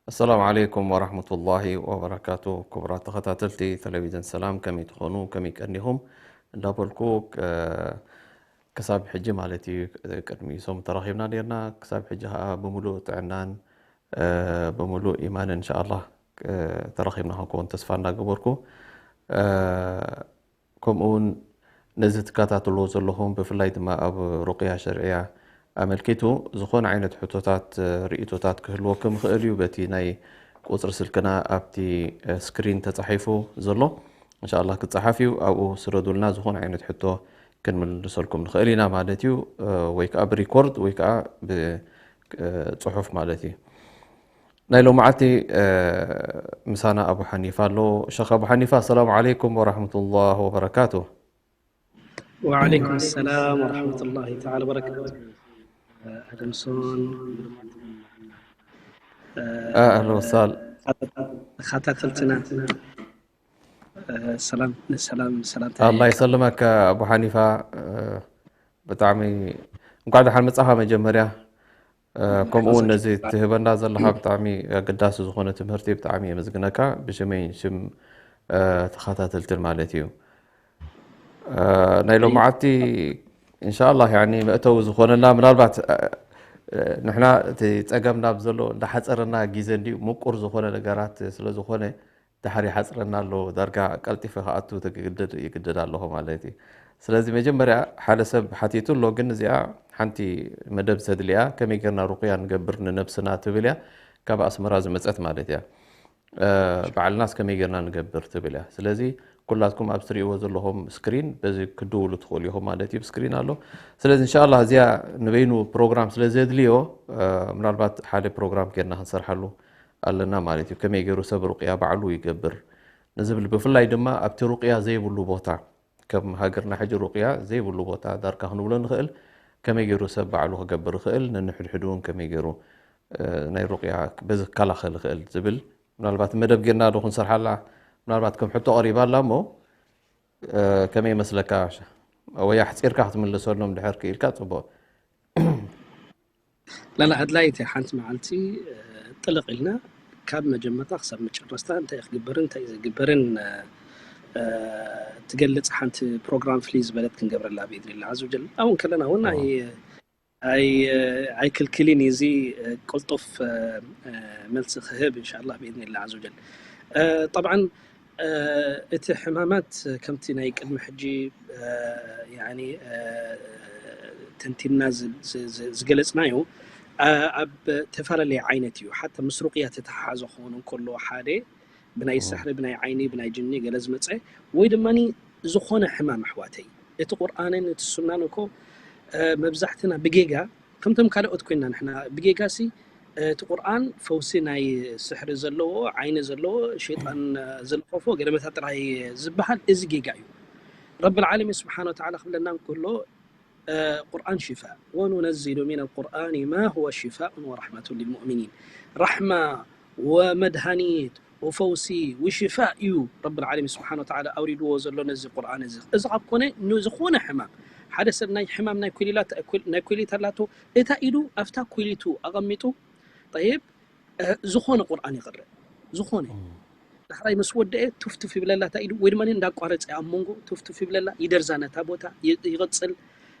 ኣሰላሙ ዓለይኩም ወራህመቱላሂ ወበረካቱ። ክቡራት ተኸታተልቲ ቴሌቪዥን ሰላም፣ ከመይ ትኾኑ? ከመይ ቀኒኹም? እንዳበልኩ፣ እ፣ ክሳብ ሕጂ ማለት እዩ፣ ቅድሚ ሶም ተራኺብና ነርና። ክሳብ ሕጂ ኸዓ ብምሉእ ጥዕናን፣ እ፣ ብምሉእ ኢማንን እንሻኣላህ፣ እ፣ ተራኺብና ክንከውን ተስፋ እንዳገበርኩ፣ እ፣ ከምኡ እውን ነዚ ትከታተልዎ ዘለኹም፣ ብፍላይ ድማ ኣብ ሩቅያ ሸርዕያ ኣመልኪቱ ዝኾነ ዓይነት ሕቶታት፣ እ፣ ርእይቶታት ክህልወኩም ይኽእል እዩ። በቲ ናይ ቁጽሪ ስልክና ኣብቲ፣ እ፣ ስክሪን ተጻሒፉ ዘሎ፣ እንሻኣላህ ክጸሓፍ እዩ። ኣብኡ ስደዱልና፣ ዝኾነ ዓይነት ሕቶ ክንምልሰልኩም ንኽእል ኢና ማለት እዩ። እ፣ ወይ ከዓ ብሪኮርድ ወይ ከዓ ብ-፣ እ፣ ጽሑፍ ማለት እዩ። ናይ ሎማዓልቲ፣ እ፣ ምሳና ኣቡ ሓኒፋ ኣሎ። ሸኽ ኣቡ ሓኒፋ፣ ኣሰላሙ ዓለይኩም ወራህመቱላህ ወበረካቱ። ወዓለይኩም ሰላም ወራህመቱላሂ ተዓላ ወበረካቱ። ኣደምሶን፣ እ፣ ኣህለን ወሳል። ተኸታተልትና፣ እ፣ ሰላም፣ ሰላም፣ ሰላምታ። ኣላህ ይሰልመካ ኣቡ ሓኒፋ፣ እ፣ ብጣዕሚ እንኳዕ ደሓን መጻኻ መጀመርያ። እ፣ ከምኡ እውን ነዚ ትህበና ዘለኻ ብጣዕሚ ኣገዳሲ ዝኾነ ትምህርቲ ብጣዕሚ የመስግነካ፣ ብሽመይን ሽም፣ እ፣ ተኸታተልትን ማለት እዩ። እ፣ ናይ ሎማዓልቲ እንሻኣላህ፣ ያኒ፣ መእተዊ ዝኾነና፣ ምናልባት፣ እ፣ እ፣ ንሕና እቲ ጸገምና ኣብ ዘሎ እንዳሓጸረና፣ ግዜ እንዲዩ ምቁር ዝኾነ ነገራት ስለ ዝኾነ፣ ድሓር ይሓጽረና ኣሎ፣ ዳርጋ ቀልጢፈ ክኣቱ ተግግደድ፣ ይግደድ ኣለኹ ማለት እዩ። ስለዚ መጀመርያ ሓደ ሰብ ሓቲቱ ኣሎ፣ ግን እዚኣ ሓንቲ መደብ ተድልያ፣ ከመይ ጌርና ሩቅያ ንገብር ንነብስና ትብል እያ፣ ካብ ኣስመራ ዝመጸት ማለት እያ። እ፣ ባዕልናስ ከመይ ጌርና ንገብር ትብል እያ። ስለዚ ኩላትኩም ኣብ ትርእይዎ ዘለኹም ስክሪን በዚ ክድውሉ ትኽእሉ ኢኹም ማለት እዩ፣ ስክሪን ኣሎ። ስለዚ እንሻኣላህ እዚኣ ንበይኑ ፕሮግራም ስለ ዘድልዮ፣ እ፣ ምናልባት ሓደ ፕሮግራም ጌርና ክንሰርሓሉ ኣለና ማለት እዩ። ከመይ ገይሩ ሰብ ሩቅያ ባዕሉ ይገብር ንዝብል፣ ብፍላይ ድማ ኣብቲ ሩቅያ ዘይብሉ ቦታ፣ ከም ሃገርና ሕጂ ሩቅያ ዘይብሉ ቦታ ዳርጋ ክንብሎ ንኽእል፣ ከመይ ገይሩ ሰብ ባዕሉ ክገብር ይኽእል፣ ነንሕድሕዱ እውን ከመይ ገይሩ፣ እ፣ ናይ ሩቅያ በዚ ክከላኸል ይኽእል ዝብል፣ ምናልባት መደብ ጌርና ዶ ክንሰርሓላ? ምናልባት ከም ሕቶ ቀሪባ ኣላ እሞ፣ እ፣ ከመይ ይመስለካ? ወይ ኣሕጺርካ ክትምልሰሎም ድሕር ክኢልካ ጽቡቕ። ላላ፣ ኣድላይቲ ሓንቲ መዓልቲ፣ እ፣ ጥልቕ ኢልና ካብ መጀመርታ ክሳብ መጨረስታ እንታይ እዩ ክግበርን እንታይ እዩ ዘይግበርን፣ እ፣ እ፣ ትገልጽ ሓንቲ ፕሮግራም ፍልይ ዝበለት ክንገብረላ ብኢድኒላ ዓዘ ወጀል። ኣብኡ ከለና እውን ኣይ-፣ ኣይ-፣ ኣይክልክልን እዩ። እዚ፣ እ፣ ቅልጡፍ፣ እ፣ እ፣ መልሲ ክህብ እንሻኣላህ ብኢድኒላ ዓዘ ወጀል። እ፣ ጠብዓን እ፣ እቲ ሕማማት ከምቲ ናይ ቅድሚ ሕጂ፣ እ፣ ያኒ፣ እ፣ ተንቲንና ዝ-፣ ዝ-፣ ዝ-፣ ዝገለጽናዮ፣ እ፣ ኣብ ተፈላለየ ዓይነት እዩ። ሓታ ምስ ሩቅያ ተተሓሓዞ ክኸውን እንከሎ ሓደ ብናይ እም። ስሕሪ፣ ብናይ ዓይኒ፣ ብናይ ጅኒ ገለ ዝመጸ ወይ ድማ ዝኾነ ሕማም ኣሕዋተይ። እቲ ቁርኣንን እቲ ሱናን እኮ፣ እ፣ መብዛሕትና ብጌጋ ከምቶም ካልኦት ኮይንና ንሕና ብጌጋሲ፣ እ፣ እቲ ቁርኣን ፈውሲ ናይ ስሕሪ ዘለዎ፣ ዓይኒ ዘለዎ፣ ሸይጣን፣ እ፣ ዝለኸፎ ገለ መታ ጥራይ ዝበሃል እዚ ጌጋ እዩ። ረብል ዓለሚን ስብሓነ ወተዓላ ክብለና እንከሎ፣ እ፣ ቁርኣን ሽፋእ፣ ወኑነዚሉ ሚነል ቁርኣኒ ማ ሁወ ሽፋኡን ወረሕመቱን ሊልሙእሚኒን። ራሕማ ወመድሃኒት ወፈውሲ ወሽፋእ እዩ ረብል ዓለሚን ስብሓነ ወተዓላ ኣውሪድዎ ዘሎ ነዚ ቁርኣን እዚ። እዚ ካብ ኮነ ንዝኾነ ሕማም፣ ሓደ ሰብ ናይ ሕማም ናይ ኩሊላት፣ ናይ ኩሊት ኣላቶ፣ እታ ኢዱ ኣብታ ኩሊቱ ኣቐሚጡ፣ ጠይብ፣ እ፣ ዝኾነ ቁርኣን ይቕርእ። ዝኾነ። እም። ዳሕራይ ምስ ወደአ ቱፍቱፍ ይብለላ እታ ኢዱ፣ ወይ ድማ እንዳቋረጸ ኣብ መንጎ ቱፍቱፍ ይብለላ፣ ይደርዛ ነታ ቦታ፣ ይ-፣ ይቕጽል።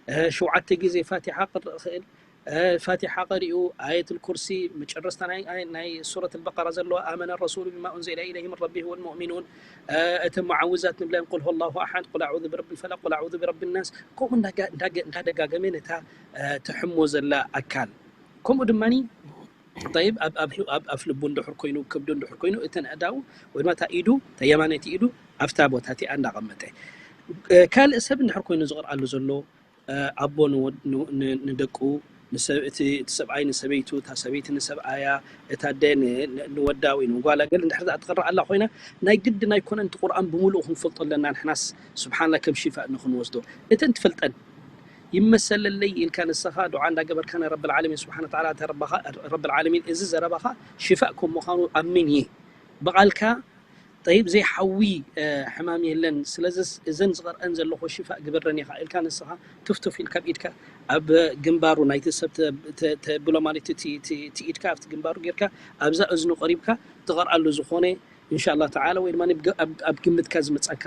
እ፣ ሸውዓተ ግዜ ፋቲሓ ክቕርእ ይኽእል። እ፣ ፋቲሓ ቀሪኡ፣ ኣየቱል ኩርሲ፣ መጨረስታ ናይ፣ ናይ፣ ናይ ሱረት ኣልበቀራ ዘለዋ፣ ኣመነ ረሱሉ ቢማ ኡንዚለ ኢለይሂ ምን ረቢሂ ወልሙእሚኑን፣ እ፣ እቲ ሙዓውዛት ንብለን፣ ቁል ሁወላሁ ኣሓድ፣ ቁል ኣዑዙ ቢረቢል ፈለቅ፣ ቁል ኣዑዙ ቢረቢ ናስ፣ ከምኡ እንዳጋ-፣ እንዳገ-፣ እንዳደጋገመ ነታ፣ እ፣ ትሕሞ ዘላ ኣካል። ከምኡ ድማኒ ጠይብ ኣብ ኣብ ኣብ ኣፍ ልቡ እንድሕር ኮይኑ፣ ከብዱ እንድሕር ኮይኑ፣ እተን ኣእዳው ወይ ድማ እታ ኢዱ፣ እታ የማነይቲ ኢዱ ኣብታ ቦታ እቲኣ እንዳቐመጠ፣ ካልእ ሰብ እንድሕር ኮይኑ ዝቕርኣሉ ዘሎ፣ ኣቦ ንደቁ፣ እቲ ሰብኣይ ንሰበይቱ፣ እታ ሰበይቲ ንሰብኣያ፣ እታ ኣደ ንወዳ ወይ ንጓላ ገለ እንድሕር ትቕረኣላ ኮይና፣ ናይ ግድን ኣይኮነን እቲ ቁርኣን ብምሉኡ ክንፈልጦ ኣለና። ንሕናስ ስብሓንላ ከም ሽፋእ ንክንወስዶ እተን ትፈልጠን ይመሰለለይ ኢልካ ንስኻ ዱዓ እንዳገበርካ ንረብል ዓለሚን ስብሓን ወተዓላ፣ ረብል ዓለሚን እዚ ዘረባኻ ሽፋእ ከም ምዃኑ ኣምን እየ። ብቓልካ ጠይብ ዘይሓዊ ሕማም የለን። ስለዚስ እዘን ዝቐርአን ዘለኹ ሽፋእ ግበረን ኢኻ ኢልካ ንስኻ ትፍቱፍ ኢልካ ብኢድካ ኣብ ግንባሩ ናይቲ ሰብ ተብሎ ማለት እዩ። እቲ ኢድካ ኣብቲ ግንባሩ ጌርካ ኣብዛ እዝኑ ቀሪብካ ትቐርኣሉ ዝኾነ እንሻላ ተዓላ ወይ ድማ ኣብ ግምትካ ዝመፀካ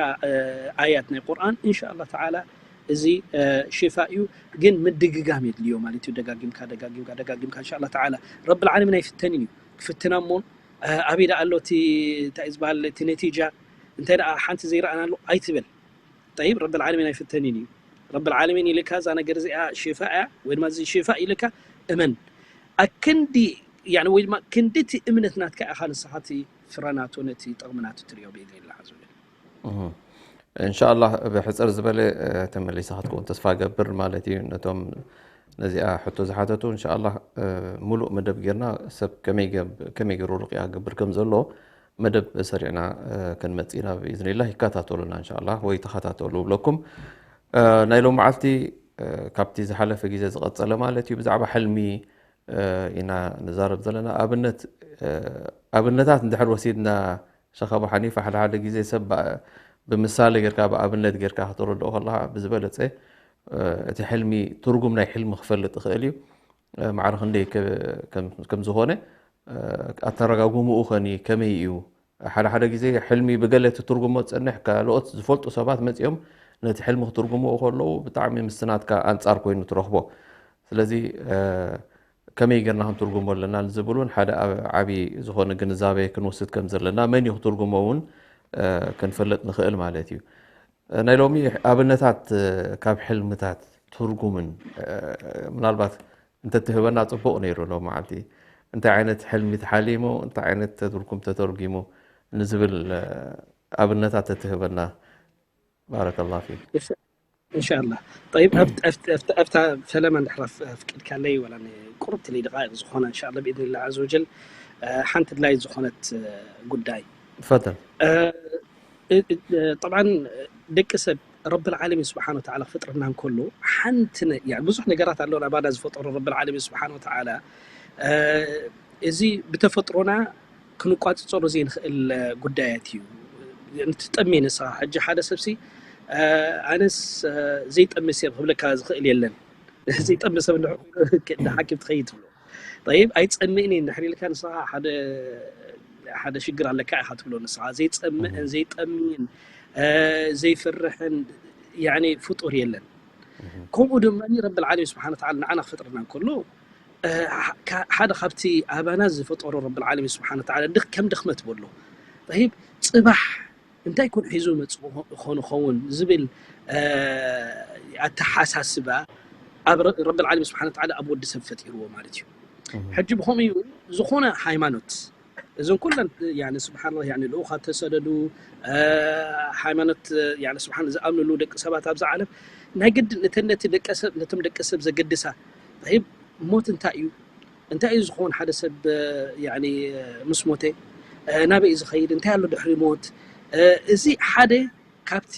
ኣያት ናይ ቁርኣን እንሻላ ተዓላ እዚ ሽፋ እዩ። ግን ምድግጋም የድልዮ ማለት እዩ። ደጋጊምካ ደጋጊምካ ደጋጊምካ እንሻላ ተዓላ ረብል ዓለሚን ኣይፍተንን እዩ። ክፍትና እሞ ኣበይ ደኣ ኣሎ እቲ እንታይ ዝበሃል እቲ ነቲጃ እንታይ ደኣ ሓንቲ ዘይረኣናሉ ኣይትበል። ጠይብ ረብል ዓለሚን ኣይፍተንን እዩ። ረብል ዓለሚን ኢልካ እዛ ነገር እዚኣ ሽፋ እያ ወይ ድማ እዚ ሽፋ ኢልካ እመን። ኣክንዲ ያኒ ወይ ድማ ክንዲ እቲ እምነት ናትካ ኢኻ ንስኻ እቲ ፍረ ናቱ ነቲ ጥቕሚ ናቱ ትሪኦ ብኢድኒላህ ዓዘ ወጀል። እንሻኣላህ ብሕፅር ዝበለ ተመሊስኻ ክትከውን ተስፋ ገብር ማለት እዩ። ነቶም ነዚኣ ሕቶ ዝሓተቱ እንሻኣላህ ሙሉእ መደብ ጌርና ሰብ ከመይ ገይሩ ርቅያ ክገብር ከም ዘሎ መደብ ሰሪዕና ክንመፅእ ኢና ብኢዝኒላህ። ይከታተሉና እንሻኣላህ ወይ ተኸታተሉ ብለኩም። ናይ ሎም መዓልቲ ካብቲ ዝሓለፈ ግዜ ዝቐፀለ ማለት እዩ ብዛዕባ ሕልሚ ኢና ንዛረብ ዘለና። ኣብነት ኣብነታት እንድሕር ወሲድና ሸኻባ ሓኒፋ ሓደ ሓደ ግዜ ሰብ ብምሳሌ ጌርካ ብኣብነት ጌርካ ከተረድኦ ከለኻ ብዝበለፀ እቲ ሕልሚ ትርጉም ናይ ሕልሚ ክፈልጥ ይኽእል እዩ። ማዕረ ክንደይ ከም ዝኾነ ኣተረጋጉምኡ ኸኒ ከመይ እዩ? ሓደ ሓደ ግዜ ሕልሚ ብገለ ትትርጉሞ ትጸንሕ ካልኦት ዝፈልጡ ሰባት መጺኦም ነቲ ሕልሚ ክትርጉምዎ ከለዉ ብጣዕሚ ምስቲ ናትካ ኣንጻር ኮይኑ ትረኽቦ። ስለዚ ከመይ ጌርና ክንትርጉሞ ኣለና ንዝብል እውን ሓደ ዓቢ ዝኾነ ግንዛቤ ክንወስድ ከም ዘለና መን እዩ ክትርጉሞ እውን ክንፈልጥ ንኽእል ማለት እዩ። ናይ ሎሚ ኣብነታት ካብ ሕልምታት ትርጉምን ምናልባት እንተትህበና ጽቡቕ ነይሩ። ሎ መዓልቲ እንታይ ዓይነት ሕልሚ ተሓሊሙ እንታይ ዓይነት ተትርኩም ተተርጊሙ ንዝብል ኣብነታት ተትህበና። ባረከላ ፊክ። እንሻላ ጠይብ ኣብታ ፈለማ እንድሕር ኣፍቂድካለይ ወላ ቁርብ ትለይ ደቃይቅ ዝኾነ እንሻላ ብኢድኒላ ዓዘ ወጀል ሓንቲ ድላይ ዝኾነት ጉዳይ ፈተን ጠብዓ ደቂ ሰብ ረብል ዓለሚን ስብሓን ወተዓላ ክፈጥረና እንከሎ ሓንቲ ብዙሕ ነገራት ኣለዉ ናባና ዝፈጠሩ ረብል ዓለሚን ስብሓን ወተዓላ እዚ ብተፈጥሮና ክንቋፅፀሩ ዘይንኽእል ጉዳያት እዩ። ትጠሚ ንስኻ ሕጂ ሓደ ሰብሲ ኣነስ ዘይጠሚ ሰብ ክብለካ ዝኽእል የለን። ዘይጠሚ ሰብ ንሓኪም ትኸይድ ትብሎ ጠይብ ኣይፀምእን እዩ እንድሕር ኢልካ ንስኻ ሓደ ሓደ ሽግር ኣለካ ኢኻ ትብሎ ንስኻ ዘይፀምእን ዘይጠምይን ዘይፍርሕን ያኒ ፍጡር የለን። ከምኡ ድማ ረብል ዓለሚን ስብሓን ወተዓላ ንዓና ክፈጥረና እንከሎ ሓደ ካብቲ ኣባና ዝፈጠሮ ረብል ዓለሚን ስብሓን ወተዓላ ከም ድኽመት በሎ ጠይብ ፅባሕ እንታይ ኮን ሒዙ መፅኡ ይኾን ይኸውን ዝብል ኣተሓሳስባ ኣብ ረብል ዓለሚን ስብሓን ወተዓላ ኣብ ወዲ ሰብ ፈጢርዎ ማለት እዩ። ሕጂ ብኸምኡ ዝኾነ ሃይማኖት እዞም ኩለን ያኒ ስብሓንላ ያኒ ልኡኻት ተሰደዱ ሃይማኖት ያኒ ስብሓን ዝኣምንሉ ደቂ ሰባት ኣብዛ ዓለም ናይ ግድን እተን ነቲ ደቀሰብ ነቶም ደቂ ሰብ ዘገድሳ ይብ ሞት እንታይ እዩ እንታይ እዩ ዝኸውን ሓደ ሰብ ያኒ ምስ ሞተ ናበይ እዩ ዝኸይድ እንታይ ኣሎ ድሕሪ ሞት እዚ ሓደ ካብቲ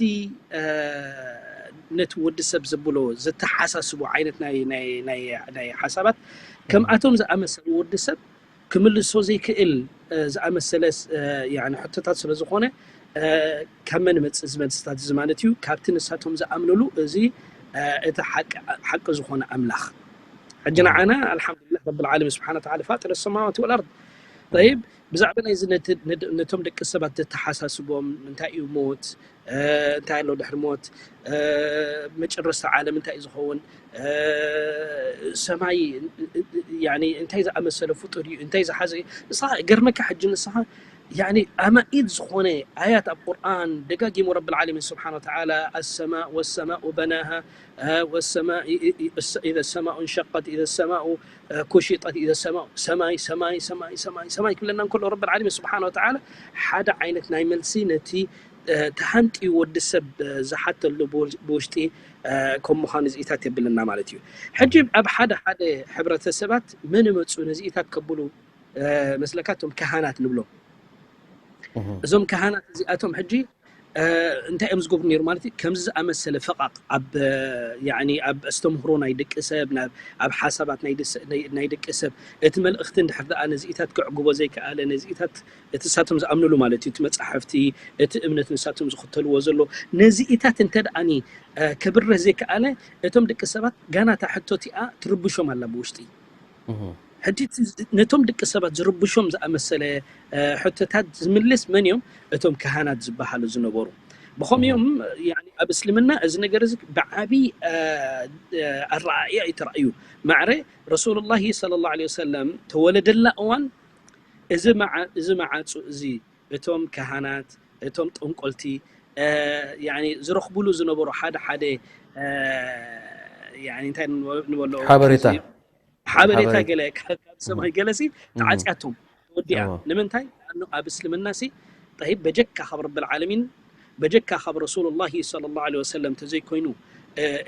ነቲ ወዲ ሰብ ዘብሎ ዘተሓሳስቦ ዓይነት ናይ ሓሳባት ከምኣቶም ዝኣመሰሉ ወዲ ሰብ ክምልሶ ዘይክእል ዝኣመሰለ ሕቶታት ስለ ዝኾነ ካብ መን መፅእ እዚ መልስታት እዚ ማለት እዩ ካብቲ ንሳቶም ዝኣምንሉ እዚ እቲ ሓቂ ዝኾነ ኣምላኽ ሕጂ ንዓና ኣልሓምዱሊላህ ረብል ዓለሚን ስብሓን ወተዓላ ፋጢር ሰማዋት ወልኣርድ ጠይብ ብዛዕባ ናይዚ ነቶም ደቂ ሰባት ዘተሓሳስቦም እንታይ እዩ ሞት እንታይ ኣሎ ድሕሪ ሞት መጨረስታ ዓለም እንታይ እዩ ዝኸውን ሰማይ እንታይ ዝኣመሰለ ፍጡር እዩ እንታይ ዝሓዘ እዩ ንስኻ ገርመካ ሕጂ ንስኻ ያኒ ኣማኢት ዝኾነ ኣያት ኣብ ቁርኣን ደጋጊሙ ረብል ዓለሚን ስብሓን ወተዓላ ኣሰማእ ወሰማኡ በናሃ ወሰማእ ኢዘ ሰማኡ እንሸቀት ኢዘ ሰማኡ ኩሽጠት ኢዘ ሰማኡ ሰማይ ሰማይ ሰማይ ሰማይ ሰማይ ክብለና እንከሎ ረብል ዓለሚን ስብሓን ወተዓላ ሓደ ዓይነት ናይ መልሲ ነቲ ተሃንጥዩ ወዲ ሰብ ዝሓተሉ ብውሽጢ ከም ምዃኑ ዝኢታት የብልና ማለት እዩ። ሕጂ ኣብ ሓደ ሓደ ሕብረተሰባት መን መፁ ነዚኢታት ከብሉ መስለካ እቶም ካህናት ንብሎም። እዞም ካህናት እዚኣቶም ሕጂ እንታይ እዮም ዝገብሩ ነይሩ ማለት እዩ? ከምዚ ዝኣመሰለ ፈቓቕ ኣብ ኣብ ኣስተምህሮ ናይ ደቂ ሰብ ኣብ ሓሳባት ናይ ደቂ ሰብ እቲ መልእኽቲ እንድሕር ደኣ ነዚኢታት ክዕግቦ ዘይከኣለ ነዚኢታት እቲ ንሳቶም ዝኣምንሉ ማለት እዩ እቲ መጻሕፍቲ እቲ እምነት ንሳቶም ዝኽተልዎ ዘሎ ነዚኢታት እንተ ደኣኒ ከብርህ ዘይከኣለ እቶም ደቂ ሰባት ጋና እታ ሕቶ እቲኣ ትርብሾም ኣላ ብውሽጢ። ሕጂ ነቶም ደቂ ሰባት ዝርብሾም ዝኣመሰለ ሕቶታት ዝምልስ መን እዮም? እቶም ካህናት ዝበሃሉ ዝነበሩ። ብኸምኡ እዮም ኣብ እስልምና እዚ ነገር እዚ ብዓቢ ኣረኣእያ እዩ ተራእዩ። ማዕረ ረሱሉላሂ ሰለላሁ ዐለይሂ ወሰለም ተወለደላ እዋን እዚ መዓጹ እዚ እቶም ካህናት እቶም ጠንቆልቲ ዝረኽቡሉ ዝነበሩ ሓደ ሓደ እንታይ ንበሎ ሓበሬታ ሓበሬታ ገለ ካብ ሰማይ ገለሲ ተዓፅያቶም ተወዲኣ። ንምንታይ? ኣብ እስልምና ሲ ጠይብ በጀካ ካብ ረብል ዓለሚን በጀካ ካብ ረሱሉላሂ ሰለላሁ ዐለይሂ ወሰለም ተዘይኮይኑ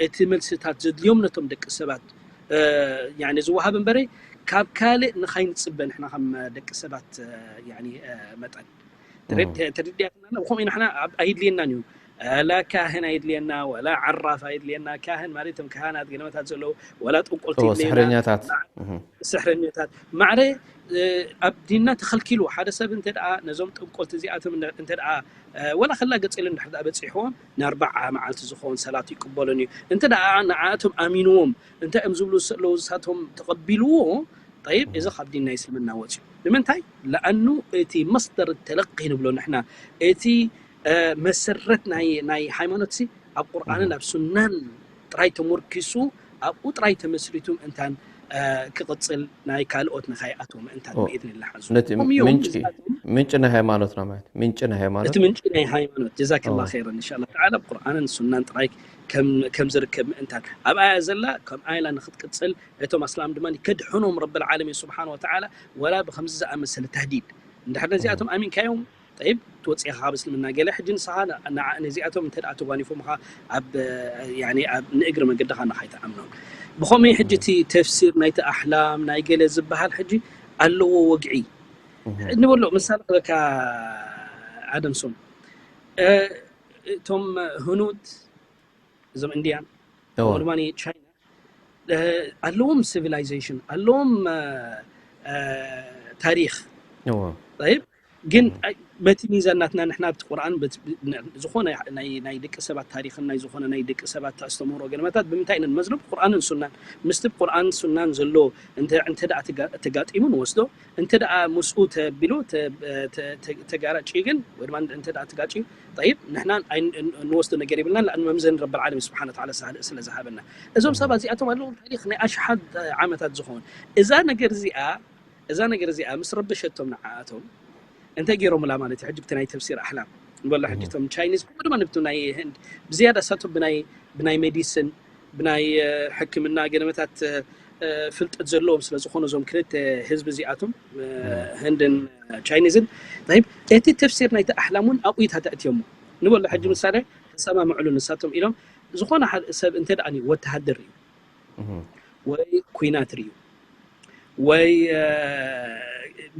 እቲ መልስታት ዘድልዮም ነቶም ደቂ ሰባት ዝወሃብ እምበረ ካብ ካልእ ንኻይ ንፅበ ንሕና ከም ደቂ ሰባት መጠን ተረዲኣትና ብኸምኡ ንሕና ኣይድልየናን እዩ ላ ካህን ኣይድልየና ወላ ዓራፍ ኣይድልየና ካህን ማለት ቶም ካህናት ገለመታት ዘለዉ ወላ ጥንቆልቲ ስሕረኛታት ስሕረኛታት ማዕረ ኣብ ዲንና ተኸልኪሉ ሓደ ሰብ እንተ ደኣ ነዞም ጥንቆልቲ እዚኣቶም እንተ ደኣ ወላ ከላ ገጽ ኢሉ እንድሕር ደኣ በጺሕዎም ንኣርባዓ መዓልቲ ዝኸውን ሰላት ይቅበሉን እዩ እንተ ደኣ ንዓኣቶም ኣሚንዎም እንታይ እዮም ዝብሉ ዘለዉ ንሳቶም ተቐቢልዎ ጠይብ እዚ ካብ ዲን ናይ እስልምና ወፅዩ ንምንታይ ለኣኑ እቲ መስደር ተለቂ ንብሎ ንሕና እቲ መሰረት ናይ ናይ ሃይማኖት ሲ ኣብ ቁርኣንን ኣብ ሱናን ጥራይ ተመርኪሱ ኣብኡ ጥራይ ተመስሪቱ ምእንታን ክቕፅል ናይ ካልኦት ንኸይኣትዎ ምእንታን ብኢድንላ ሓዙ ነቲ ምንጪ ምንጪ ናይ ሃይማኖትና ማለት ምንጪ ናይ ሃይማኖት እቲ ምንጪ ናይ ሃይማኖት ጀዛከላ ኸይረን እንሻላ ተዓላ ቁርኣንን ሱናን ጥራይ ከም ዝርከብ ምእንታን ኣብኣ ዘላ ከም ኣይላ ንክትቅፅል እቶም ኣስላም ድማ ከድሕኖም ረብል ዓለሚን ስብሓን ወተዓላ ወላ ብከምዚ ዝኣመሰለ ተህዲድ እንድሕር ነዚኣቶም ኣሚንካዮም ጠይብ ትወፅኢኻ ካብ እስልምና ገለ ሕጂ ንስኻ ነዚኣቶም እንተ ደኣ ተጓኒፎምኻ ኣብ ንእግሪ መገድኻ ንኻይትኣምኖም ብኸመይ ሕጂ እቲ ተፍሲር ናይቲ ኣሕላም ናይ ገለ ዝበሃል ሕጂ ኣለዎ ወግዒ ንበሎ ምሳሌ ክበካ ኣደምሶም እቶም ህኑድ እዞም ኢንድያን ከምኡ ድማ ቻይና ኣለዎም ሲቪላይዜሽን ኣለዎም ታሪክ ይብ ግን በቲ ሚዛን ናትና ንሕና ኣብቲ ቁርኣን ዝኾነ ናይ ደቂ ሰባት ታሪክን ናይ ዝኾነ ናይ ደቂ ሰባት ኣስተምህሮ ገለመታት ብምንታይ ኢና ንመዝኖ ብቁርኣንን ሱናን ምስቲ ብቁርኣን ሱናን ዘሎ እንተ ደኣ ተጋጢሙ ንወስዶ እንተ ደኣ ምስኡ ተቢሉ ተጋራጭ ግን ወይ ድማ እንተ ደኣ ተጋጭ ጠይብ ንሕና ንወስዶ ነገር የብልና ለኣን መምዘን ረብል ዓለም ስብሓን ተዓላ ሳህል ስለ ዝሃበና እዞም ሰባት እዚኣቶም ኣለዎም ታሪክ ናይ ኣሽሓት ዓመታት ዝኾን እዛ ነገር እዚኣ እዛ ነገር እዚኣ ምስ ረበሸቶም ንዓኣቶም እንታይ ገይሮምላ ማለት እዩ ሕጂ ብቲ ናይ ተፍሲር ኣሕላም ንበሎ ሕጂ ቶም ቻይኒዝ ከምኡ ድማ ንብቲ ናይ ህንድ ብዝያዳ ሳቶም ብናይ ብናይ ሜዲስን ብናይ ሕክምና ገለመታት ፍልጠት ዘለዎም ስለ ዝኾኑ እዞም ክልተ ህዝቢ እዚኣቶም ህንድን ቻይኒዝን ይብ እቲ ተፍሲር ናይቲ ኣሕላም እውን ኣብኡ ተእትዮሞ ንበሎ ሕጂ ምሳሌ ተሰማምዕሉ ንሳቶም ኢሎም ዝኾነ ሰብ እንተ ደኣ ወተሃደር እዩ ወይ ኩናት ርዩ ወይ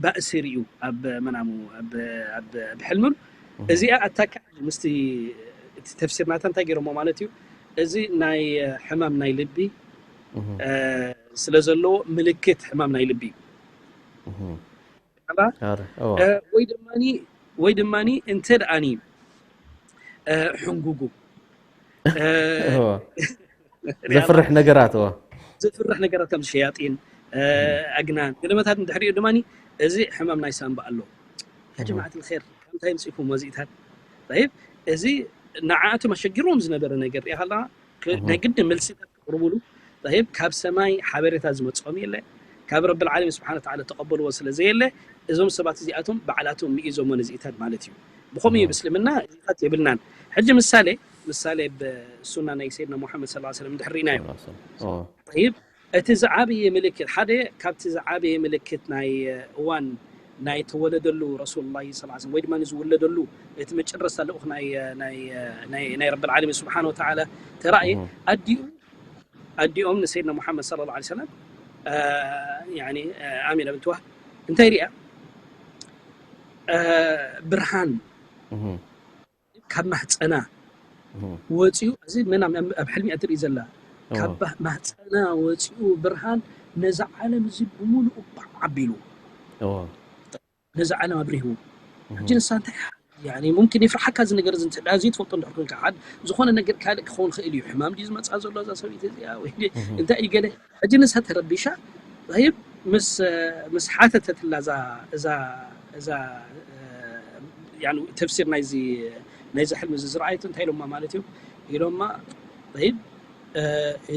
ባእሲ ርዩ ኣብ መናሙ ኣብ ሕልምም እዚኣ ኣታካ ምስቲ እቲ ተፍሲር ናታ እንታይ ገይሮሞ ማለት እዩ እዚ ናይ ሕማም ናይ ልቢ ስለ ዘለዎ ምልክት ሕማም ናይ ልቢ እዩ ወይ ድማ ወይ ድማ እንተ ደኣኒ ሕንጉጉ ዘፍርሕ ነገራት ዘፍርሕ ነገራት ከም ሸያጢን ኣግናን ገለመታት እንድሕሪኡ ድማ እዚ ሕማም ናይ ሳንባ ኣሎ ሕጂ ማዕት ልር ከምታይ ምፅኩም ወዚእታት ይብ እዚ ንዓኣቶም ኣሸጊርዎም ዝነበረ ነገር ሪኢኻ ኣለካ ናይ ግዲ መልስታት ክቅርብሉ ይብ ካብ ሰማይ ሓበሬታ ዝመፅኦም የለ ካብ ረብል ዓለሚን ስብሓን ወተዓላ ተቐበልዎ ስለ ዘየለ፣ እዞም ሰባት እዚኣቶም ባዕላቶም ምኢዞሞ ነዚኢታት ማለት እዩ። ብኸምኡ እዩ ብእስልምና እዚኢታት የብልናን። ሕጂ ምሳሌ፣ ምሳሌ ብሱና ናይ ሰይድና ሙሓመድ ሰለላሁ ዐለይሂ ወሰለም እንድሕር ርኢናዮ። ጠይብ፣ እቲ ዝዓበየ ምልክት፣ ሓደ ካብቲ ዝዓበየ ምልክት ናይ እዋን ናይ ተወለደሉ ረሱሉላሂ ሰለላሁ ዐለይሂ ወሰለም ወይ ድማ ንዝውለደሉ እቲ መጨረስታ ልኡኽ ናይ፣ ናይ፣ ናይ፣ ናይ ረብል ዓለሚን ስብሓን ወተዓላ ተራእየ። ኣዲኡ ኣዲኦም ንሰይድና ሙሓመድ ሰለላሁ ዐለይሂ ወሰለም፣ አ፣ ያኒ፣ አ፣ ኣሚና ብንትዋ እንታይ ሪኣ? አ፣ ብርሃን ካብ ማህፀና ወፂኡ፣ እዚ መን ኣብ፣ ኣብ ሕልሚ እያ ትርኢ ዘላ። ካብ ማህፀና ወፂኡ ብርሃን ነዛ ዓለም እዚ ብምሉኡ ባዕ ኣቢሉ ነዚ ዓለም ኣብሪህዎ። ሕጂ ንሳ እንታይ ሓ-፣ ያኒ ሙምኪን የፍርሓካ እዚ ነገር እዚ፣ እንተ ደኣ ዘይትፈልጦ እንድሕር ኮንካ፣ ሓድ ዝኾነ ነገር ካልእ ክኸውን ክእል እዩ። ሕማም ድዩ ዝመጽኣ ዘሎ እዛ ሰበይቲ እዚኣ ወይ ድ-፣ እንታይ እዩ ገለ። ሕጂ ንሳ ተረቢሻ፣ ጠይብ፣ ምስ፣ ምስ ሓተተትላ እዛ፣ እዛ፣ እዛ፣ እ፣ ያኒ ተፍሲር ናይዚ፣ ናይዚ ሕልሚ እዚ ዝረኣየቶ እንታይ ኢሎማ ማለት እዩ? ኢሎማ፣ ጠይብ፣ እ፣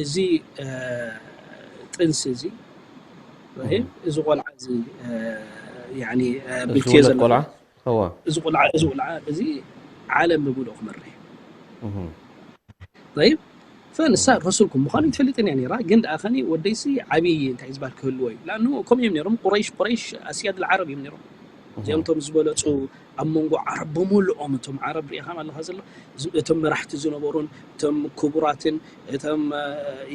እዚ፣ እ፣ ጥንሲ እዚ፣ ጠይብ፣ እዚ ቆልዓ እዚ፣ እ፣ ያኒ፣ እ፣ እዚ ብልክዮ ዝውለድ ዘሎ ቆልዓ? እዋ። እዚ ቆልዓ፣ እዚ ቆልዓ እዚ ዓለም ብምልኡ ክመርሕ እዩ። እህ። ጠይብ፣ ፈንሳ ረሱልኩም ምዃኑ ይትፈልጥን እያ ነይራ፣ ግን ደኣ ኸኒ ወደይሲ ዓብዪ እንታይ ዝበሃል ክህልዎ እዩ። ላኑ ከምኡ እዮም ነይሮም፣ ቁረይሽ፣ ቁረይሽ ኣስያድ ልዓረብ እዮም ነይሮም። እዚኦም እቶም ዝበለጹ ኣብ መንጎ ዓረብ ብምልኦም፣ እቶም ዓረብ ርኢኻም ኣለኻ ዘሎ፣ ዝ-፣ እቶም መራሕቲ ዝነበሩን፣ እቶም ክቡራትን፣ እቶም፣ እ፣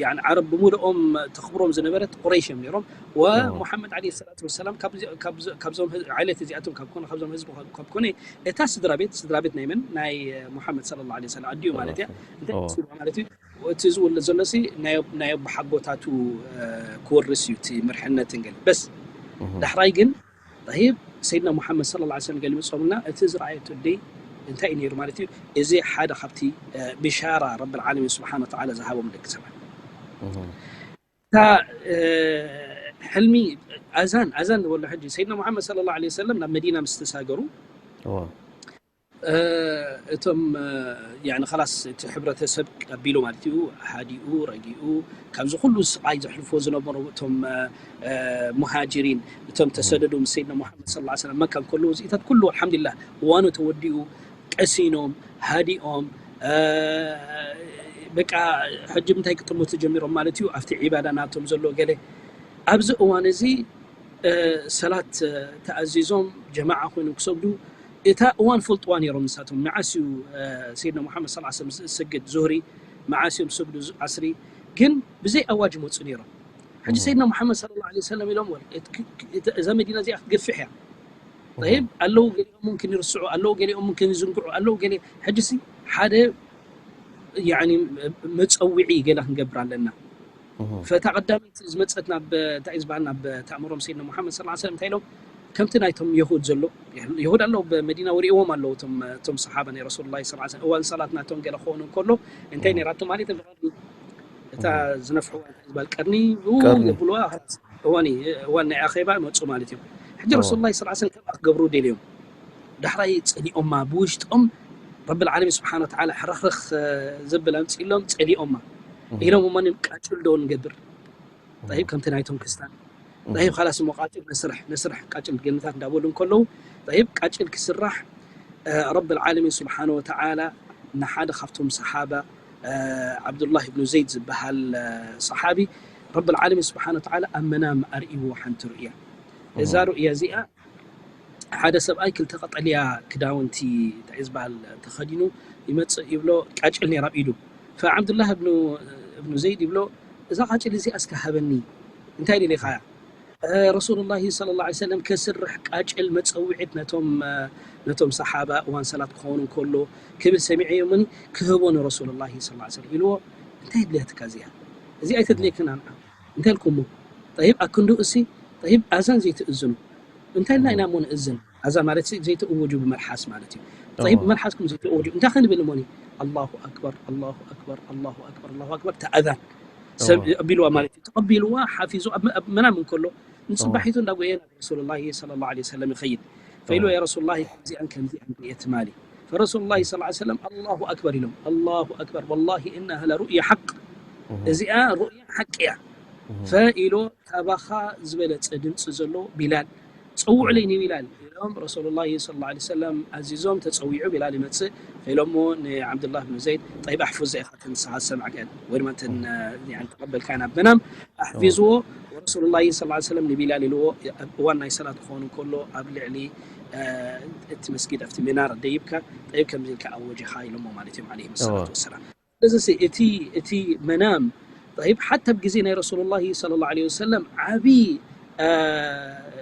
ያኒ ዓረብ ብምልኦም ተኽብሮም ዝነበረት ቁረይሽ እዮም ነይሮም። ወሙሓመድ ዓለይሂ ሰላቱ ወሰላም ካብዚ-፣ ካብዚ-፣ ካብዞም ህዝ-፣ ዓይነት እዚኣቶም ካብ ኮነ፣ ካብዞም ህዝቢ ካብ፣ ካብ ኮነ፣ እታ ስድራ ቤት፣ ስድራ ቤት ናይ መን? ናይ፣ እ፣ ሙሓመድ ሰለላሁ ዐለይሂ ወሰለም ኣዲኡ ማለት እያ። እንታይ ኦ። ትስድራ ማለት እዩ? እቲ ዝውለድ ዘሎሲ ናይ፣ ናይ ኣቦሓጎታቱ፣ እ፣ ክወርስ እዩ እቲ መርሕነትን ገለ። በስ እህ። ዳሕራይ ግን፣ ጠይብ፣ ሰይድና ሙሓመድ ሰለላሁ ዐለይሂ ወሰለም ገልቢጾምልና፣ እቲ ዝረኣየቶ ደይ እንታይ እዩ ነይሩ ማለት እዩ? እዚ ሓደ ካብቲ፣ እ፣ ብሻራ ረብል ዓለሚን ስብሓን ወተዓላ ዝሃቦም ደቂ ሰባት። እህ። እታ፣ እ፣ ሕልሚ ኣዛን፣ ኣዛን ንበሎ ሕጂ፣ ሰይድና ሙሓመድ ሰለላሁ ዐለይሂ ወሰለም ናብ መዲና ምስ ተሳገሩ፣ እዋ። እ፣ እቶም፣ እ፣ ያኒ ኸላስ እቲ ሕብረተሰብ ቀቢሉ ማለት እዩ፣ ሃዲኡ፣ ረጊኡ፣ ካብዚ ኩሉ ስቓይ ዘሕልፍዎ ዝነበሩ እቶም፣ እ፣ እ፣ ሙሃጅሪን፣ እቶም ተሰደዱ ምስ ሰይድና ሙሓመድ ሰለላሁ ዐለይሂ ወሰለም መካ እንከለዉ፣ እዚኢታት ኩሉ ኣልሓምዱሊላህ እዋኑ ተወዲኡ፣ ቀሲኖም፣ ሃዲኦም፣ እ፣ በቃ ሕጂ ምንታይ ክጥምቱ ጀሚሮም ማለት እዩ፣ ኣብቲ ዒባዳ ናቶም ዘሎ ገለ። ኣብዚ እዋን እዚ፣ እ፣ ሰላት፣ እ፣ ተኣዚዞም ጀማዓ ኮይኖም ክሰግዱ፣ እታ እዋን ፈልጥዋ ነይሮም ንሳቶም። መዓስ እዩ፣ እ፣ ሰይድና ሙሓመድ ሰለላሁ ዐለይሂ ወሰለም ዝሰግድ ዙህሪ፣ መዓስ እዮም ዝሰግዱ ዙ-፣ ዓስሪ፣ ግን ብዘይ ኣዋጅ ይመፁ ነይሮም። ሕጂ እህ። ሰይድና ሙሓመድ ሰለላሁ ዐለይሂ ወሰለም ኢሎም፣ ወል-፣ እት-፣ ክ-፣ ክ-፣ እት-፣ እዛ መዲና እዚኣ ክትገፍሕ እያ። ጠይብ፣ ኣለዉ ገሊኦም ሙምኪን ይርስዑ፣ ኣለዉ ገሊኦም ሙምኪን ይዝንግዑ፣ ኣለዉ ገሊ-፣ ሕጂሲ ሓደ፣ ያኒ፣ መጸውዒ ገለ ክንገብር ኣለና። እህ። ፈታ ቀዳሚት ዝመጸት ናብ፣ እንታይ እዩ ዝበሃል፣ ናብ ኣእምሮም ሰይድና ሙሓመድ ሰለላሁ ዐለይሂ ወሰለም እንታይ ኢሎም? ከምቲ ናይቶም የሁድ ዘሎ፣ የሁድ ኣለዉ በመዲና ወሪእዎም ኣለዉ፣ እቶም፣ እቶም ሰሓባ ናይ ረሱሉላህ ሰለላሁ ዐለይሂ ወሰለም፣ እዋን ሰላት ናቶም ገለ ክኾኑ እንከሎ፣ እንታይ እህ። ነይራቶ ማለት እዩ? እታ እህ። ዝነፍሕዋ እንታይ ዝበሃል ቀርኒ፣ ው ቀርኒ። የብልዋ፣ ኸላስ። እዋን እዩ፣ እዋን ናይ ኣኼባ መጹ ማለት እዮም። ሕጂ ረሱሉላህ ሰለላሁ ዐለይሂ ወሰለም ከምኣ ክገብሩ ደልዮም። ዳሕራይ ጸሊኦማ፣ ብውሽጦም ረብል ዓለሚን ስብሓነ ወተዓላ ሕርኽርኽ፣ እ፣ ዘብል ኣምጺእሎም ጸሊኦማ። እህ። ኢሎም እሞ ቃጭል ዶ ንገብር? እህ። ጠይብ፣ ከምቲ ናይቶም ክስታን። እህ። ጠይብ፣ ኻላስ እሞ ቃጭል ነስርሕ፣ ነስርሕ ቃጭል ገለታት እንዳበሉ እንከለዉ፣ ጠይብ፣ ቃጭል ክስራሕ፣ እ፣ ረብል ዓለሚን ስብሓነ ወተዓላ ንሓደ ካብቶም ሰሓባ፣ እ፣ ዓብዱላህ ብኑ ዘይድ ዝበሃል፣ እ፣ ሰሓቢ፣ ረብል ዓለሚን ስብሓነ ወተዓላ ኣብ መናም ኣርእይዎ ሓንቲ ርእያ። እዛ እህ። ርእያ እዚኣ ሓደ ሰብኣይ ክልተ ቀጠልያ ክዳውንቲ፣ እንታይ እዩ ዝበሃል፣ ተኸዲኑ ይመጽእ ይብሎ፣ ቃጭል ነይራ ኣብ ኢዱ። ፈዓብዱላህ እብኑ፣ እብኑ ዘይድ ይብሎ፣ "እዛ ቃጭል እዚኣ እስከ ሃበኒ፣ እንታይ ደሊኻ እያ?" "እ፣ ረሱሉላሂ ሰለላሁ ዐለይሂ ወሰለም ከስርሕ ቃጭል መጸውዒት ነቶም፣ እ፣ ነቶም ሰሓባ እዋን ሰላት ክኸውን እንከሎ ክብል ሰሚዐዮ እሞኒ ክህቦ ንረሱሉላሂ ሰለላሁ ዐለይሂ ወሰለም" ኢልዎ፣ "እንታይ የድልየትካ እዚኣ? እዚኣ ኣይተድልየክን ኣንዓ። እንታይ ኢልኩሞ? ጠይብ፣ ኣክንዱ እሲ፣ ጠይብ፣ ኣዛን ዘይትእዝኑ። እንታይ ኢልና ኢና እሞ ንእዝን?" ኣዛን ማለት ሲ ዘይተእውጁ ብመልሓስ ማለት እዩ። ጠይብ፣ እዎ። ብመልሓስኩም ዘይተእውጁ። እንታይ ክንብል እሞኒ? ኣላሁ ኣክበር፣ ኣላሁ ኣክበር፣ ኣላሁ ኣክበር፣ ኣላሁ ኣክበር፣ እታ ኣዛን። ሰብ እዎ። ኣቢልዋ ማለት እዩ። ተቐቢልዋ፣ ሓፊዙ፣ ኣብ፣ ኣብ መናም እንከሎ፣ ንጽባሒቱ እዎ። እንዳጎየ ናብ ረሱሉላሂ ሰለላሁ ዐለይሂ ወሰለም ይኸይድ። ፈኢሉ፣ እዎ። "ያ ረሱሉላሂ፣ ከምዚኣን ከምዚኣን ርእየ ትማሊ።" ፈረሱሉላሂ ሰለላሁ ዐለይሂ ወሰለም፣ "ኣላሁ ኣክበር" ኢሎም። "ኣላሁ ኣክበር፣ ወላሂ፣ ኢነሃ ለሩእያ ሓቅ።" እዎ። እዚኣ ሩእያ ሓቂ እያ። ፈኢሎ ካባኻ ዝበለፀ ድምፂ ዘሎ ቢላል፣ ፀውዕለይ ንቢላል ኢሎም ረሱሉላሂ ሰለላሁ ዐለይሂ ወሰለም ኣዚዞም። ተፀዊዑ ቢላል ይመፅእ። ፈኢሎሞ ንዓብዱላህ ብን ዘይድ፣ ጠይብ ኣሕፍዞ ኢኻ እተን ንስኻ ዝሰማዕካየን ወይ ድማ እተን ተቐበልካየን ኣብ መናም ኣሕፊዝዎ። ረሱሉላሂ ሰለላሁ ዐለይሂ ወሰለም ንቢላል ኢልዎ ኣብ እዋን ናይ ሰላት ክኸውን ከሎ ኣብ ልዕሊ እቲ መስጊድ ኣብቲ ሚናር ደይብካ ጠይብ ከምዚ ኢልካ ኣወጀኻ ኢሎሞ ማለት እዮም ዐለይሂም ሰላቱ ወሰላም። ስለዚ እቲ እቲ መናም ጠይብ ሓታ ኣብ ግዜ ናይ ረሱሉላሂ ሰለላሁ ዐለይሂ ወሰለም ዓቢ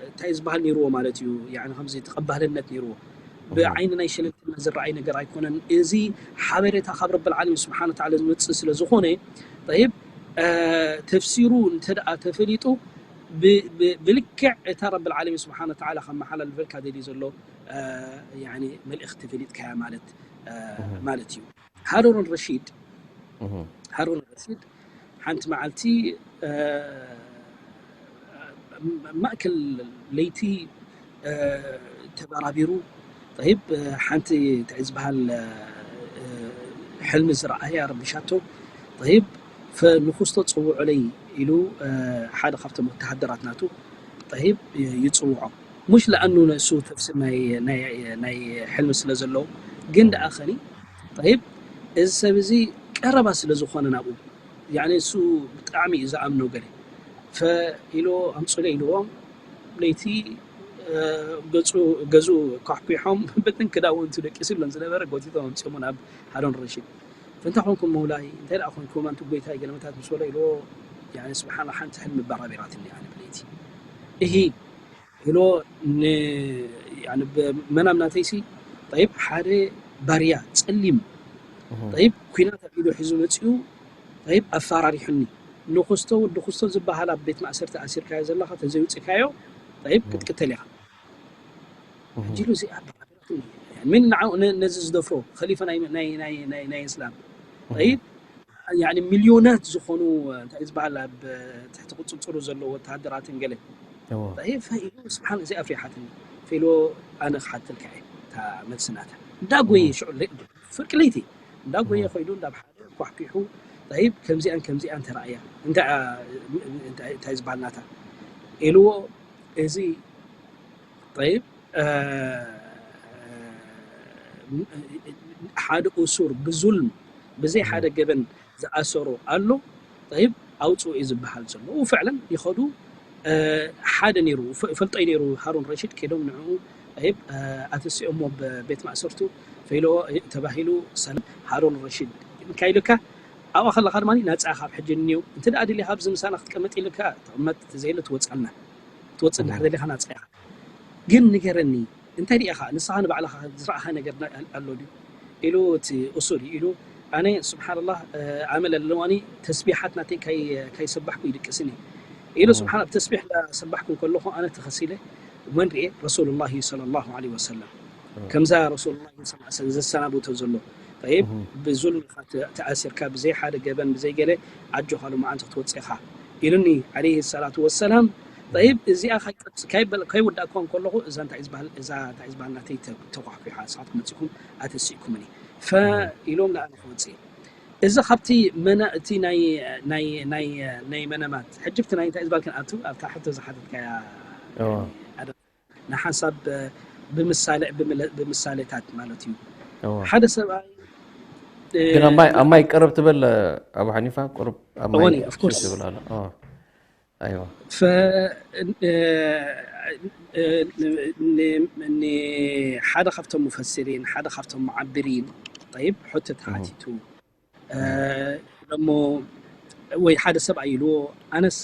እንታይ ዝበሃል ነይርዎ ማለት እዩ። ከምዚ ተቐባልነት ነይርዎ። ብዓይኒ ናይ ሸለልትና ዝረኣይ ነገር ኣይኮነን። እዚ ሓበሬታ ካብ ረብል ዓለሚን ስብሓነ ወተዓላ ዝመፅእ ስለ ዝኾነ ጠይብ ተፍሲሩ እንተ ደኣ ተፈሊጡ ብልክዕ እታ ረብል ዓለሚን ስብሓነ ወተዓላ ከመሓላልፈልካ ደልዩ ዘሎ መልእኽቲ ፈሊጥካያ ማለት ማለት እዩ። ሃሩን ረሺድ ሃሩን ረሺድ ሓንቲ መዓልቲ ማእከል ለይቲ ተበራቢሩ ጠይብ ሓንቲ እንታይ ዝበሃል ሕልሚ ዝረኣያ ረቢሻቶ። ጠይብ ንኹስቶ ፅውዑለይ ኢሉ ሓደ ካብቶም ወተሃደራት ናቱ ጠይብ ይፅውዖ። ሙሽ ለኣኑ ንሱ ተፍሲር ናይ ሕልሚ ስለ ዘለዎ ግን ደኣ ኸኒ ጠይብ እዚ ሰብ እዚ ቀረባ ስለ ዝኾነ ናብኡ ያኒ እሱ ብጣዕሚ እዩ ዝኣምኖ ገለ ፈኢሎ ኣምፁለ ኢልዎም ለይቲ ገፁ ገዝኡ ኳሕኲሖም በተን ክዳውንቱ ደቂሱ ኢሎም ዝነበረ ጎቲቶም ኣምፅኦሞ ናብ ሃሩን ረሺድ። ፈእንታ ኮንኩም መውላይ እንታይ ደኣ ኮንኩም ኣንቱ ጎይታይ ገለመታት ምስ በሎ ኢልዎ ያኒ ስብሓን ሓንቲ ሕልሚ በራቢራትኒ ኣነ ብለይቲ እሂ ኢልዎ መናም ናተይሲ ጠይብ ሓደ ባርያ ፀሊም ጠይብ ኩናት ኣብ ኢዱ ሒዙ መፅኡ ጠይብ ኣፋራሪሑኒ ንኩስቶ ወዲ ኩስቶ ዝበሃል ኣብ ቤት ማእሰርቲ ኣሲርካዮ ዘለኻ ተዘይውፅእካዮ ጠይብ ክትቅተል ኢኻ ሕጂ ኢሉ እዚኣ ምን ንዓው ነዚ ዝደፍሮ ከሊፈ ናይ እስላም ጠይብ ሚልዮናት ዝኾኑ እንታይ ዝበሃል ኣብ ትሕቲ ቁፅፅሩ ዘለዉ ወተሃደራትን ገለ ፈኢሉ ስብሓን እዚ ኣፍሪሓትኒ ፈኢልዎ ኣነ ክሓተልካ እየ እታ መልሲ ናታ እንዳ ጎየ ሽዑ ፍርቂ ለይቲ እንዳ ጎየ ከይዱ እንዳ ሓደ ኳሕኪሑ ጠይብ ከምዚኣን ከምዚኣን ተረእያ እንታይ ዝበሃል ናታ ኢልዎ እዚ ጠይብ ሓደ እሱር ብዙልም ብዘይ ሓደ ገበን ዝኣሰሮ ኣሎ ጠይብ ኣውፅኡ እዩ ዝበሃል ዘሎ ፍዕለን ይኸዱ ሓደ ነይሩ ይፈልጦ እዩ ነይሩ ሃሩን ረሽድ ከይዶም ንዕኡ ጠይብ ኣተሲኦሞ ቤት ማእሰርቱ ፈይልኦ ተባሂሉ ሰላም ሃሩን ረሽድ እንታይ ኢሉካ ኣብኣ ከለካ ድማ ናፃ ካብ ሕጂ እኒው እንተ ደኣ ድልኻ ኣብዚ ምሳና ክትቀመጥ ኢልካ ተቐመጥ ተዘይለ ትወፅኣልና ትወፅእ እንድሕር ደሊኻ ናፃ ኢኻ ግን ንገረኒ እንታይ ዲኻ ንስኻ ንባዕልኻ ዝረኣኻ ነገር ኣሎ ድዩ ኢሉ እቲ ኡሱል ኢሉ ኣነ ስብሓንላህ ኣመል ኣለዋኒ ተስቢሓት ናተይ ካይሰባሕኩ ይድቅስኒ ኢሉ ስብሓን ኣብ ተስቢሕ እንዳሰባሕኩ ከለኹ ኣነ ተኸሲለ መን ርኤ ረሱሉላሂ ሰለላሁ ዐለይሂ ወሰለም ከምዛ ረሱሉላሂ ሰለላሁ ዐለይሂ ወሰለም ዘሰናብቶ ዘሎ ጠይብ ብዙልሚ ኢኻ ተኣሲርካ ብዘይ ሓደ ገበን ብዘይ ገለ ኣጆኻ ሎማዓንቲ ክትወፅእ ኢኻ ኢሉኒ ዐለይሂ ሰላቱ ወሰላም ጠይብ እዚኣ ከይወዳእኳ ከለኹ እዛ እንታይ ዝበሃል እዛ እንታይ ዝበሃል ናተይ ተኳሕኲሓ ንስኻትኩም መፂኹም ኣተሲእኩምኒ ፈ ኢሎም ንኣነ ክወፅእ እዚ ካብቲ መና እቲ ናይ ናይ ናይ ናይ መነማት ሕጂ ብቲ ናይ እንታይ ዝበሃል ክንኣቱ ኣብታ ሕቶ ዝሓተትካያ ንሓንሳብ ብምሳሌ ብምሳሌታት ማለት እዩ ሓደ ሰብኣይ ግን ኣብ ማይ ቅርብ ትበል ኣብ ሓኒፋ ቅርብ ኣብ ማይ ትብል ኣለ ኣይዋ ንሓደ ካብቶም ሙፈሲሪን ሓደ ካብቶም ሙዓብሪን ጠይብ ሕቶ ተሓቲቱ እሞ ወይ ሓደ ሰብኣይ ኢልዎ ኣነስ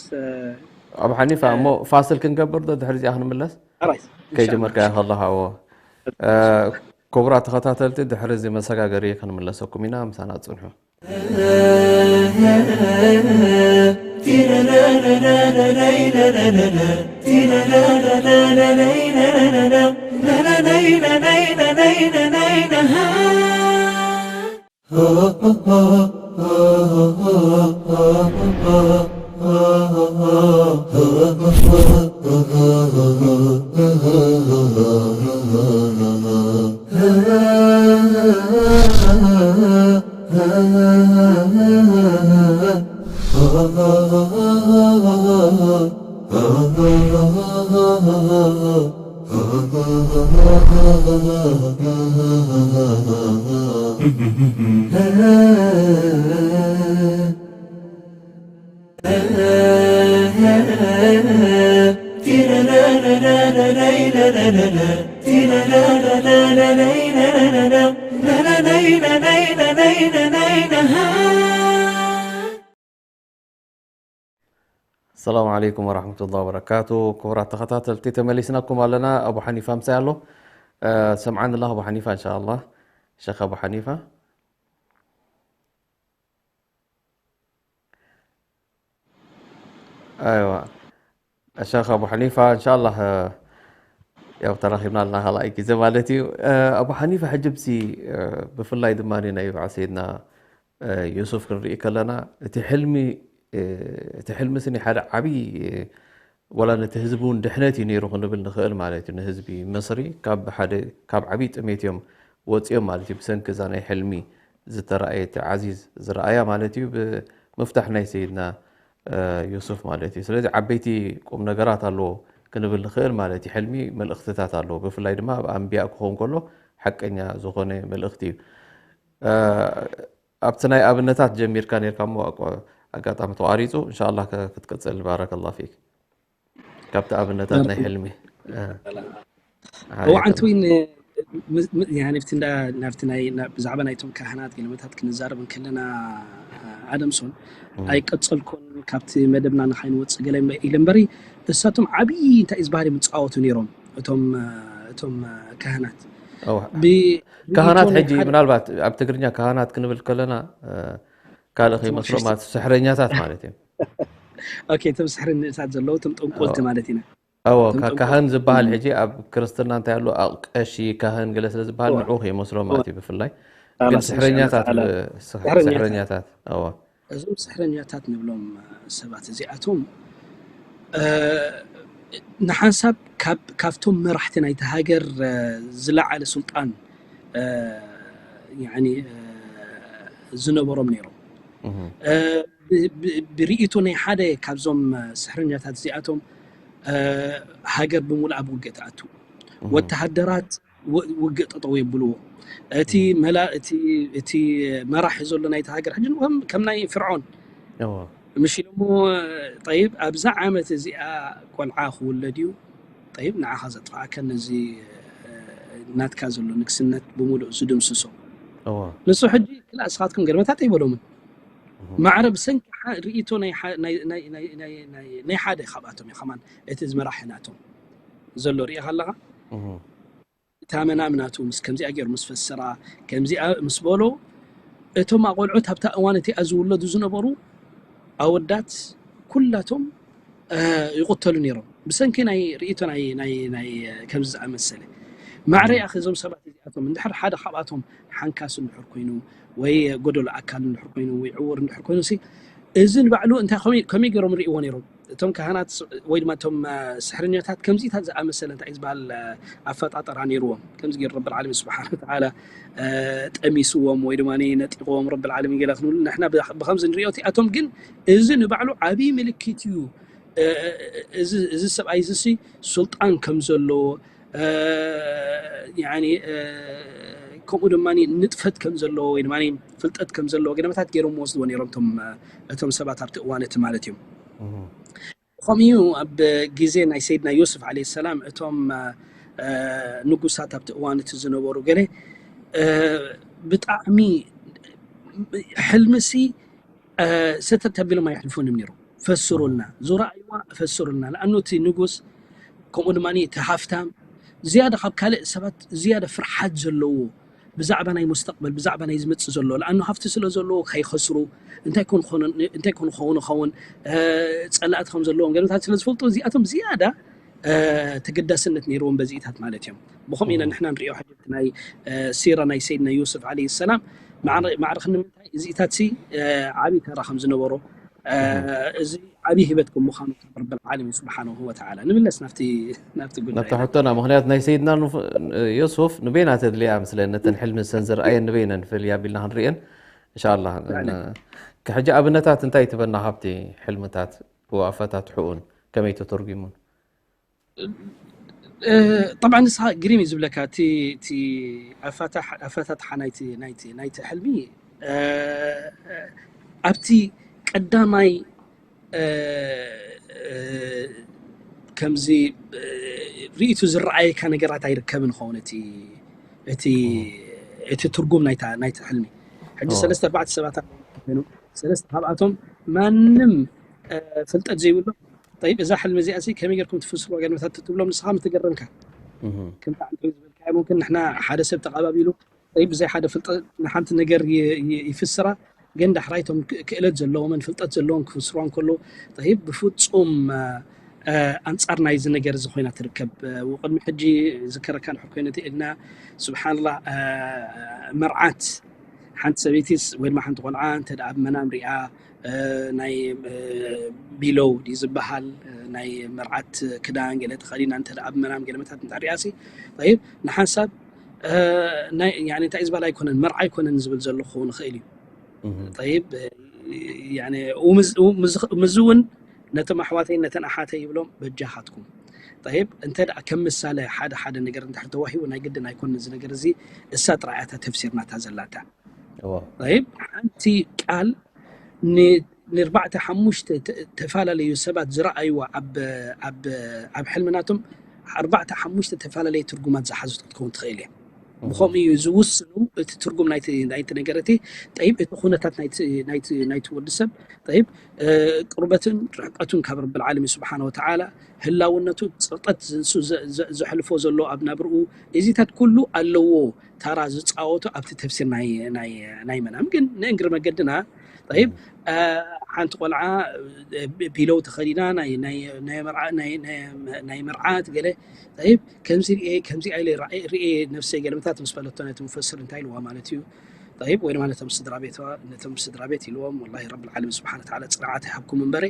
ኣብ ሓኒፋ እሞ ፋስል ክንገብር ዶ ድሕሪ እዚኣ ክንምለስ ከይጀመርካዮ ከለኻ እዎ ክቡራት ተኸታተልቲ ድሕሪ እዚ መሰጋገሪ ክንምለሰኩም ኢና ምሳና ፅንሑ ሰላም ዓለይኩም ወራህመቱላሂ ወበረካቱ። ክቡራት ተኸታተልቲ፣ ተመሊስናኩም ኣለና። ኣቡ ሓኒፋ ምሳይ ኣሎ። እ፣ ሰምዓኒ ኣላ ኣቡ ሓኒፋ፣ እንሻኣላህ። ሸኽ ኣቡ ሓኒፋ። ኣይዋ። ሸኽ ኣቡ ሓኒፋ፣ እንሻኣላህ፣ እ፣ ያው ተራኺብና ኣለና ካልኣይ ግዜ ማለት እዩ። እ፣ ኣቡ ሓኒፋ፣ ሕጂ ብዚ፣ እ፣ ብፍላይ ድማ ናይ በዓል ሰይድና፣ እ፣ ዩሱፍ ክንርኢ ከለና፣ እቲ ሕልሚ፣ እ፣ እቲ ሕልሚ ስኒ ሓደ ዓብዪ፣ እ፣ ወላ ነቲ ህዝቢ እውን ድሕነት እዩ ነይሩ ክንብል ንኽእል ማለት እዩ። ንህዝቢ ምስሪ ካብ ሓደ፣ ካብ ዓብዪ ጥሜት እዮም ወፂኦም ማለት እዩ። ብሰንኪ እዛ ናይ ሕልሚ ዝተረኣየት ዓዚዝ ዝረኣያ ማለት እዩ። ብምፍታሕ ናይ ሰይድና፣ እ፣ ዩሱፍ ማለት እዩ። ስለዚ ዓበይቲ ቁም ነገራት ኣለዎ ክንብል ንኽእል ማለት እዩ። ሕልሚ መልእኽትታት ኣለዎ። ብፍላይ ድማ ኣብ ኣንቢያ ክኸውን ከሎ ሓቀኛ ዝኾነ መልእኽቲ እዩ። እ፣ ኣብቲ ናይ ኣብነታት ጀሚርካ ነይርካ እሞ ኣቋ-፣ ኣጋጣሚ ተቋሪጹ። እንሻኣላህ ከ-፣ ክትቅጽል። ባረከላህ ፊክ። ካብቲ ኣብነታት ናይ ሕልሚ። እ፣ እወ፣ ሓያከላ። ዓንተወይን፣ ም-፣ ም-፣ ያኒ፣ ኣብቲ እንዳ-፣ ናብቲ ናይ፣ ና-፣ ብዛዕባ ናይቶም ካህናት ገለመታት ክንዛረብ እንከለና፣ ኣደምሶን፣ እም። ኣይቀጸልኩን፣ ካብቲ መደብና ንኻይንወጽእ ገለ እምበ-፣ ኢለ እምበሪ፣ እሳቶም ዓብዪ እንታይ እዩ ዝበሃል እዮም ዝጻወቱ ነይሮም፣ እቶም፣ እቶም ካህናት። እወ። ብ-፣ ካህናት ሪኢቶም ናይ ሕጂ ሓደ ምናልባት ኣብ ትግርኛ ካህናት ክንብል ከለና፣ እ፣ ካልእ እቶም ከይመስሎም ኣሽሽ-፣ ማለት ስሕረኛታት ማለት እዮም። ኦኬ፣ እቶም ስሕረኛታት ዘለዉ፣ እቶም ጠንቆልቲ እወ። ማለት ኢና። እወ፣ እቶም ካ-፣ ካህን ጠንቆልቲ ዝበሃል ሕጂ ኣብ ክርስትና እንታይ ኣሎ? ኣ-፣ ቀሺ፣ ካህን ገለ ስለ ዝበሃል እወ። ንዑ ከይመስሎም እወ። ማለት እዩ ብፍላይ። ኣላ ግን ስብሓነ ስሕረኛታት ወተዓላ። ብ-፣ ስሕ-፣ ስሕረኛታት። ስሕረኛታት። እወ። እዞም ስሕረኛታት ንብሎም ሰባት እዚኣቶም፣ እ፣ ንሓንሳብ ካብ፣ ካብቶም መራሕቲ ናይታ ሃገር፣ እ፣ ዝለዓለ ሱልጣን፣ እ፣ ያኒ፣ እ፣ ዝነበሮም ነይሮም። እህ። እ፣ ብ-፣ ብ-፣ ብርእይቶ ናይ ሓደ ካብዞም፣ እ፣ ስሕረኛታት እዚኣቶም፣ እ፣ ሃገር ብምሉእ ኣብ ውግእ ትኣቱ። እህ። ወተሃደራት ው-፣ ውግእ ጠጠው የብልዎ። እቲ እህ። መላ-፣ እቲ፣ እቲ መራሒ ዘሎ ናይታ ሃገር ሕጂ ከም፣ ከም ናይ ፍርዖን እዎ። ምሽ ኢሎሞ፣ ጠይብ፣ ኣብዛ ዓመት እዚኣ ቆልዓ ክውለድ እዩ፣ ጠይብ፣ ንዓኻ ዘጥፍኣካ ነዚ፣ እ፣ ናትካ ዘሎ ንግስነት ብምሉእ ዝድምስሶ። እዎ። ንሱ ሕጂ ክላእ ንስኻትኩም ገርመታት ኣይበሎምን። እሁ። ማዕረ ብሰንኪ ሓ-፣ ርእይቶ ናይ ሓ-፣ ናይ፣ ናይ፣ ናይ፣ ናይ፣ ናይ፣ ናይ ሓደ ካብኣቶም እዩ ከማን እቲ ዝመራሒ ናቶም ዘሎ ርእኻ ኣለኻ? እሁ። እታ መናም ናቱ ምስ ከምዚኣ ገይሩ ምስ ፈሰራ፣ ከምዚኣ ምስ በሎ፣ እቶም ኣቖልዑት ኣብታ እዋን እቲኣ ዝውለዱ ዝነበሩ ኣወዳት ኩላቶም፣ እ፣ ይቑተሉ ነይሮም። ብሰንኪ ናይ ርእይቶ ናይ፣ ናይ፣ ናይ፣ እ፣ ከምዚ ዝኣመሰለ። ማዕረ እም። ያኺ እዞም ሰባት እዚኣቶም እንድሕር ሓደ ካብኣቶም ሓንካስ እንድሕር ኮይኑ፣ ወይ ጎደሎ ኣካል እንድሕር ኮይኑ፣ ወይ ዕውር እንድሕር ኮይኑ ሲ፣ እዚ ንባዕሉ እንታይ ከመይ፣ ከመይ ገይሮም ርእይዎ ነይሮም? እቶም ካህናት ስ-፣ ወይ ድማ እቶም፣ እ፣ ስሕርኛታት ከምዚታት ዝኣመሰለ እንታይ እዩ ዝበሃል፣ እ፣ ኣፈጣጠራ ነይርዎም። ከምዚ ገይሩ ረብል ዓለሚን ስብሓን ወተዓላ፣ እ፣ ጠሚስዎም ወይ ድማ ነጢቕዎም ረብል ዓለሚን ገለ ክንብሉ ንሕና ብ-፣ ብኸምዚ ንሪኦ። እቲኣቶም ግን እዚ ንባዕሉ ዓብዪ ምልክት እዩ። እ፣ እ፣ እ፣ እዚ፣ እዚ ሰብኣይ እዚ ሲ ሱልጣን ከም ዘለዎ፣ እ፣ ያኒ፣ እ፣ ከምኡ ድማ ንጥፈት ከም ዘለዎ ወይ ድማ ፍልጠት ከም ዘለዎ ገለመታት ገይሮም ወስድዎ ነይሮም እቶም፣ እ፣ እቶም ሰባት ኣብቲ እዋን እቲ ማለት እዮም። እሁ። ከምኡ እዩ ኣብ ግዜ ናይ ሰይድና ዮስፍ ዓለይሂ ሰላም እቶም፣ እ፣ ንጉሳት ኣብቲ እዋን እቲ ዝነበሩ ገለ፣ እ፣ ብጣዕሚ ሕልምሲ፣ እ፣ ሰተት ኣቢሎም ኣየሕልፉን እዮም ነይሮም። ፈስሩልና፣ እሁ። ዝረኣይዋ ፈስሩልና። ለኣኑ እቲ ንጉስ ከምኡ ድማ እቲ ሃፍታም ዝያዳ ካብ ካልእ ሰባት ዝያዳ ፍርሓት ዘለዎ ብዛዕባ ናይ ሙስተቅበል፣ ብዛዕባ ናይ ዝመጽእ ዘሎ፣ ለኣኑ ሃፍቲ ስለ ዘለዎ ከይኸስሩ፣ እንታይ ኮን ኾኑ-፣ እንታይ ኮን ኾኑ ኸውን፣ እ፣ ጸላእቲ ከም ዘለዎም ገለታት ስለ ዝፈልጡ፣ እዚኣቶም ዝያዳ፣ እ፣ ተገዳስነት ነይርዎም በዚኢታት ማለት እዮም። ብኸምኡ ኢና እም። ንሕና ንሪኦ ሕጂ እቲ ናይ፣ እ፣ ሲራ ናይ ሰይድና ዩሱፍ ዓለይሂ ሰላም ማዕረ፣ እም። ማዕረ ክንምንታይ እዚኢታትሲ፣ እ፣ ዓብዪ ተራ ከም ዝነበሮ፣ እ፣ እም። እዚ ዓብዪ ህይወት ከም ምዃኑ ካብ ረብል ዓለሚን ስብሓንሁ ወተዓላ። ንምለስ ናብቲ፣ ናብቲ ጉዳይ ናብቲ ሕቶና፣ ምኽንያቱ ናይ ሰይድና ኑፍ-፣ ዮሱፍ ንበይና ተድልያ ምስለ ነተን ሕልሚ ሰን ዝረኣየን ንበይነን ፈልያ ቢልና ክንርእየን፣ እንሻኣላህ። ያኒ። ን-፣ ከ-፣ ሕጂ ኣብነታት እንታይ ትበና ካብቲ ሕልምታት ብኣፈታትሕኡን ከመይ ተተርጒሙን? እ፣ ጠብዓ ንስኻ ግሪም እዩ ዝብለካ እቲ እቲ ኣፋታሕ- ኣፈታትሓ ናይቲ ናይቲ ናይቲ ሕልሚ። እ፣ ኣብቲ ቀዳማይ እ፣ እ፣ ከምዚ እ፣ ርእይቱ ዝረኣየካ ነገራት ኣይርከብን ይኸውን እቲ እቲ እቲ ትርጉም ናይታ ናይቲ ሕልሚ። ሕጂ ሰለስተ ኣርባዕተ ሰባት ኣለዉ ኮይኖም፣ ሰለስተ ካብኣቶም ማንም እ፣ ፍልጠት ዘይብሎም፣ ጠይብ እዛ ሕልሚ እዚኣ ሲ ከመይ ጌርኩም ትፍስርዋ ገለመታት ትብሎም፣ ንስኻ ምትገረምካ። ከምታ ዕንተዊ ዝበልካዮ፣ ሙምክን ንሕና ሓደ ሰብ ተቐባቢሉ ጠይብ ብዘይ ሓደ ፍልጠት ንሓንቲ ነገር ይ- ይ- ይፍስራ፣ ግን ዳሕራይ እቶም ክ- ክእለት ዘለዎምን ፍልጠት ዘለዎም ክፍስርዋ እንከሎ፣ ጠይብ ብፍጹም እ፣ እ፣ ኣንጻር ናይዚ ነገር እዚ ኮይና ትርከብ። እ፣ ወቅድሚ ሕጂ ዝከረካ ንሕር ኮይነ ኢልና፣ ስብሓንላ፣ እ፣ መርዓት ሓንቲ ሰበይቲስ ወይ ድማ ሓንቲ ቆልዓ እንተ ደኣ ኣብ መናም ሪኣ እ፣ ናይ እ፣ ቢሎው ድዩ ዝበሃል፣ እ፣ ናይ መርዓት ክዳን ገለ ተኸዲና እንተ ደኣ ኣብ መናም ገለ መታት እንተ ሪኣሲ፣ ጠይብ ንሓንሳብ እ፣ ናይ ያኒ እንታይ ዝበሃል ኣይኮነን፣ መርዓ ኣይኮነን ዝብል ዘሎ ክኸውን ይኽእል እዩ። ጠይብ እ፣ ያኒ፣ ወምዝ- ወምዝ- ምዝ እውን ነቶም ኣሕዋተይ ነተን ኣሓተይ ይብሎም በጃኻትኩም። ጠይብ እንተ ደኣ ከም ምሳሌ ሓደ ሓደ ነገር እንድሕር ተዋሂቡ ናይ ግድን ኣይኮነን እዚ ነገር እዚ፣ እሳ ጥራይ እያ እታ ተፍሲርናታ ዘላታ። እዋ። ጠይብ ሓንቲ ቃል ን- ንርባዕተ ሓሙሽተ ተ- ተፈላለዩ ሰባት ዝረኣይዋ ኣብ ኣብ ኣብ ሕልምናቶም ኣርባዕተ ሓሙሽተ ተፈላለየ ትርጉማት ዝሓዙት ክትከውን ትኽእል እያ። ብኸምኡ እዩ ዝውስኑ እቲ ትርጉም ናይቲ ናይቲ ነገር እቲ። ጠይብ እቲ ኩነታት ናይቲ ናይቲ ናይቲ ወዲ ሰብ፣ ጠይብ እ፣ ቅርበትን ርሕቀቱን ካብ ረብል ዓለሚን ስብሓነ ወተዓላ፣ ህላውነቱ፣ ፀቕጠት ንሱ ዘ- ዘ- ዘሕልፎ ዘሎ ኣብ ናብርኡ፣ እዚታት ኩሉ ኣለዎ ታራ ዝፃወቱ ኣብቲ ተፍሲር ናይ ናይ ናይ መናም። ግን ንእንግሪ መገድና፣ ጠይብ እ፣ ሓንቲ ቆልዓ እ፣ ቢለው ተኸዲና ናይ ናይ ናይ መርዓ ናይ ናይ ናይ መርዓት ገለ፣ ጠይብ ከምዚ ርኤ ከምዚ ኢለ ርኤ ነፍሰይ ገለመታት ምስ በለቶ ነቲ ሙፈስር እንታይ ኢልዋ ማለት እዩ። ጠይብ ወይ ድማ ነቶም ስድራ ቤት ነቶም ስድራ ቤት ኢልዎም፣ ወላሂ ረብል ዓለሚን ስብሓነ ወተዓላ ፅንዓት ይሃብኩም እምበረ፣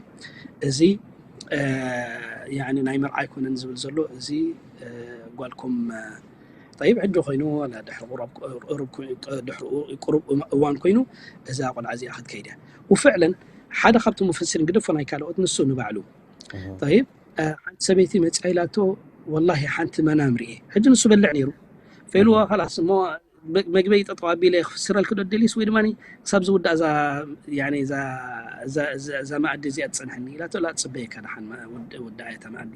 እዚ እ፣ ያኒ ናይ መርዓ ኣይኮነን ዝብል ዘሎ፣ እዚ እ፣ ጓልኩም እ፣ ጠይብ ሕጂ ኮይኑ ዋላ ድሕሪ ቁሩብ ቁሩብ ድሕሪ ቁሩብ እዋን ኮይኑ እዛ ቆልዓ እዚኣ ክትከይድ እያ። ወፍዕለን ሓደ ካብቲ ሙፈሲሪን ግደፎ ናይ ካልኦት ንሱ ንባዕሉ፣ ጠይብ እ፣ ሓንቲ ሰበይቲ መፅያ ኢላቶ፣ ወላሂ ሓንቲ መናም ርኤ። ሕጂ ንሱ በልዕ ነይሩ፣ ፈኢልዎ፣ ከላስ እሞ መግበይ ጠጠው ኣቢለ ክፍስረልኪ ዶ ደሊስ ወይ ድማ ክሳብ ዝውዳእ እዛ ያኒ እዛ እዛ- እዛ- እዛ መኣዲ እዚኣ ትጸንሐኒ ኢላቶ። ላ ጽበየካ ደሓን መ- ውድ- ውዳእ እታ መኣዲ።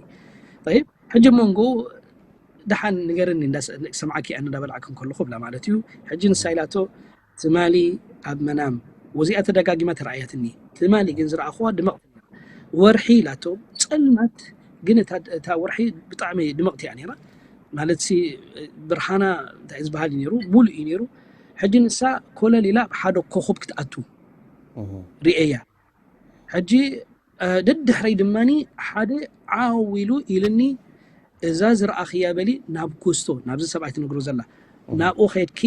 ጠይብ ሕጂ መንጎ ደሓን ንገርኒ እንዳሰ- ሰምዓኪ ኣነ እንዳበላዕኪ እንከለኹ ብላ ማለት እዩ። ሕጂ ንሳ ኢላቶ ትማሊ ኣብ መናም ወዚኣ ተደጋጊማ ተረኣያትኒ። ትማሊ ግን ዝረኣኹዋ ድምቕቲ ነይራ። ወርሒ ኢላቶ ጸልማት ግን እታ እታ ወርሒ ብጣዕሚ ድምቕቲ እያ ነይራ። ማለት ሲ ብርሃና እንታይ ዝበሃል እዩ ነይሩ፣ ሙሉእ እዩ ነይሩ። ሕጂ ንሳ ኮለል ኢላ ኣብ ሓደ ኮኾብ ክትኣቱ ርኤያ። ሕጂ ደድሕረይ ድማኒ ሓደ ዓው ኢሉ ኢልኒ፣ እዛ ዝረኣኽያ በሊ ናብ ኩስቶ ናብዚ ሰብኣይ ትነግሮ ዘላ ናብኡ ኸድኪ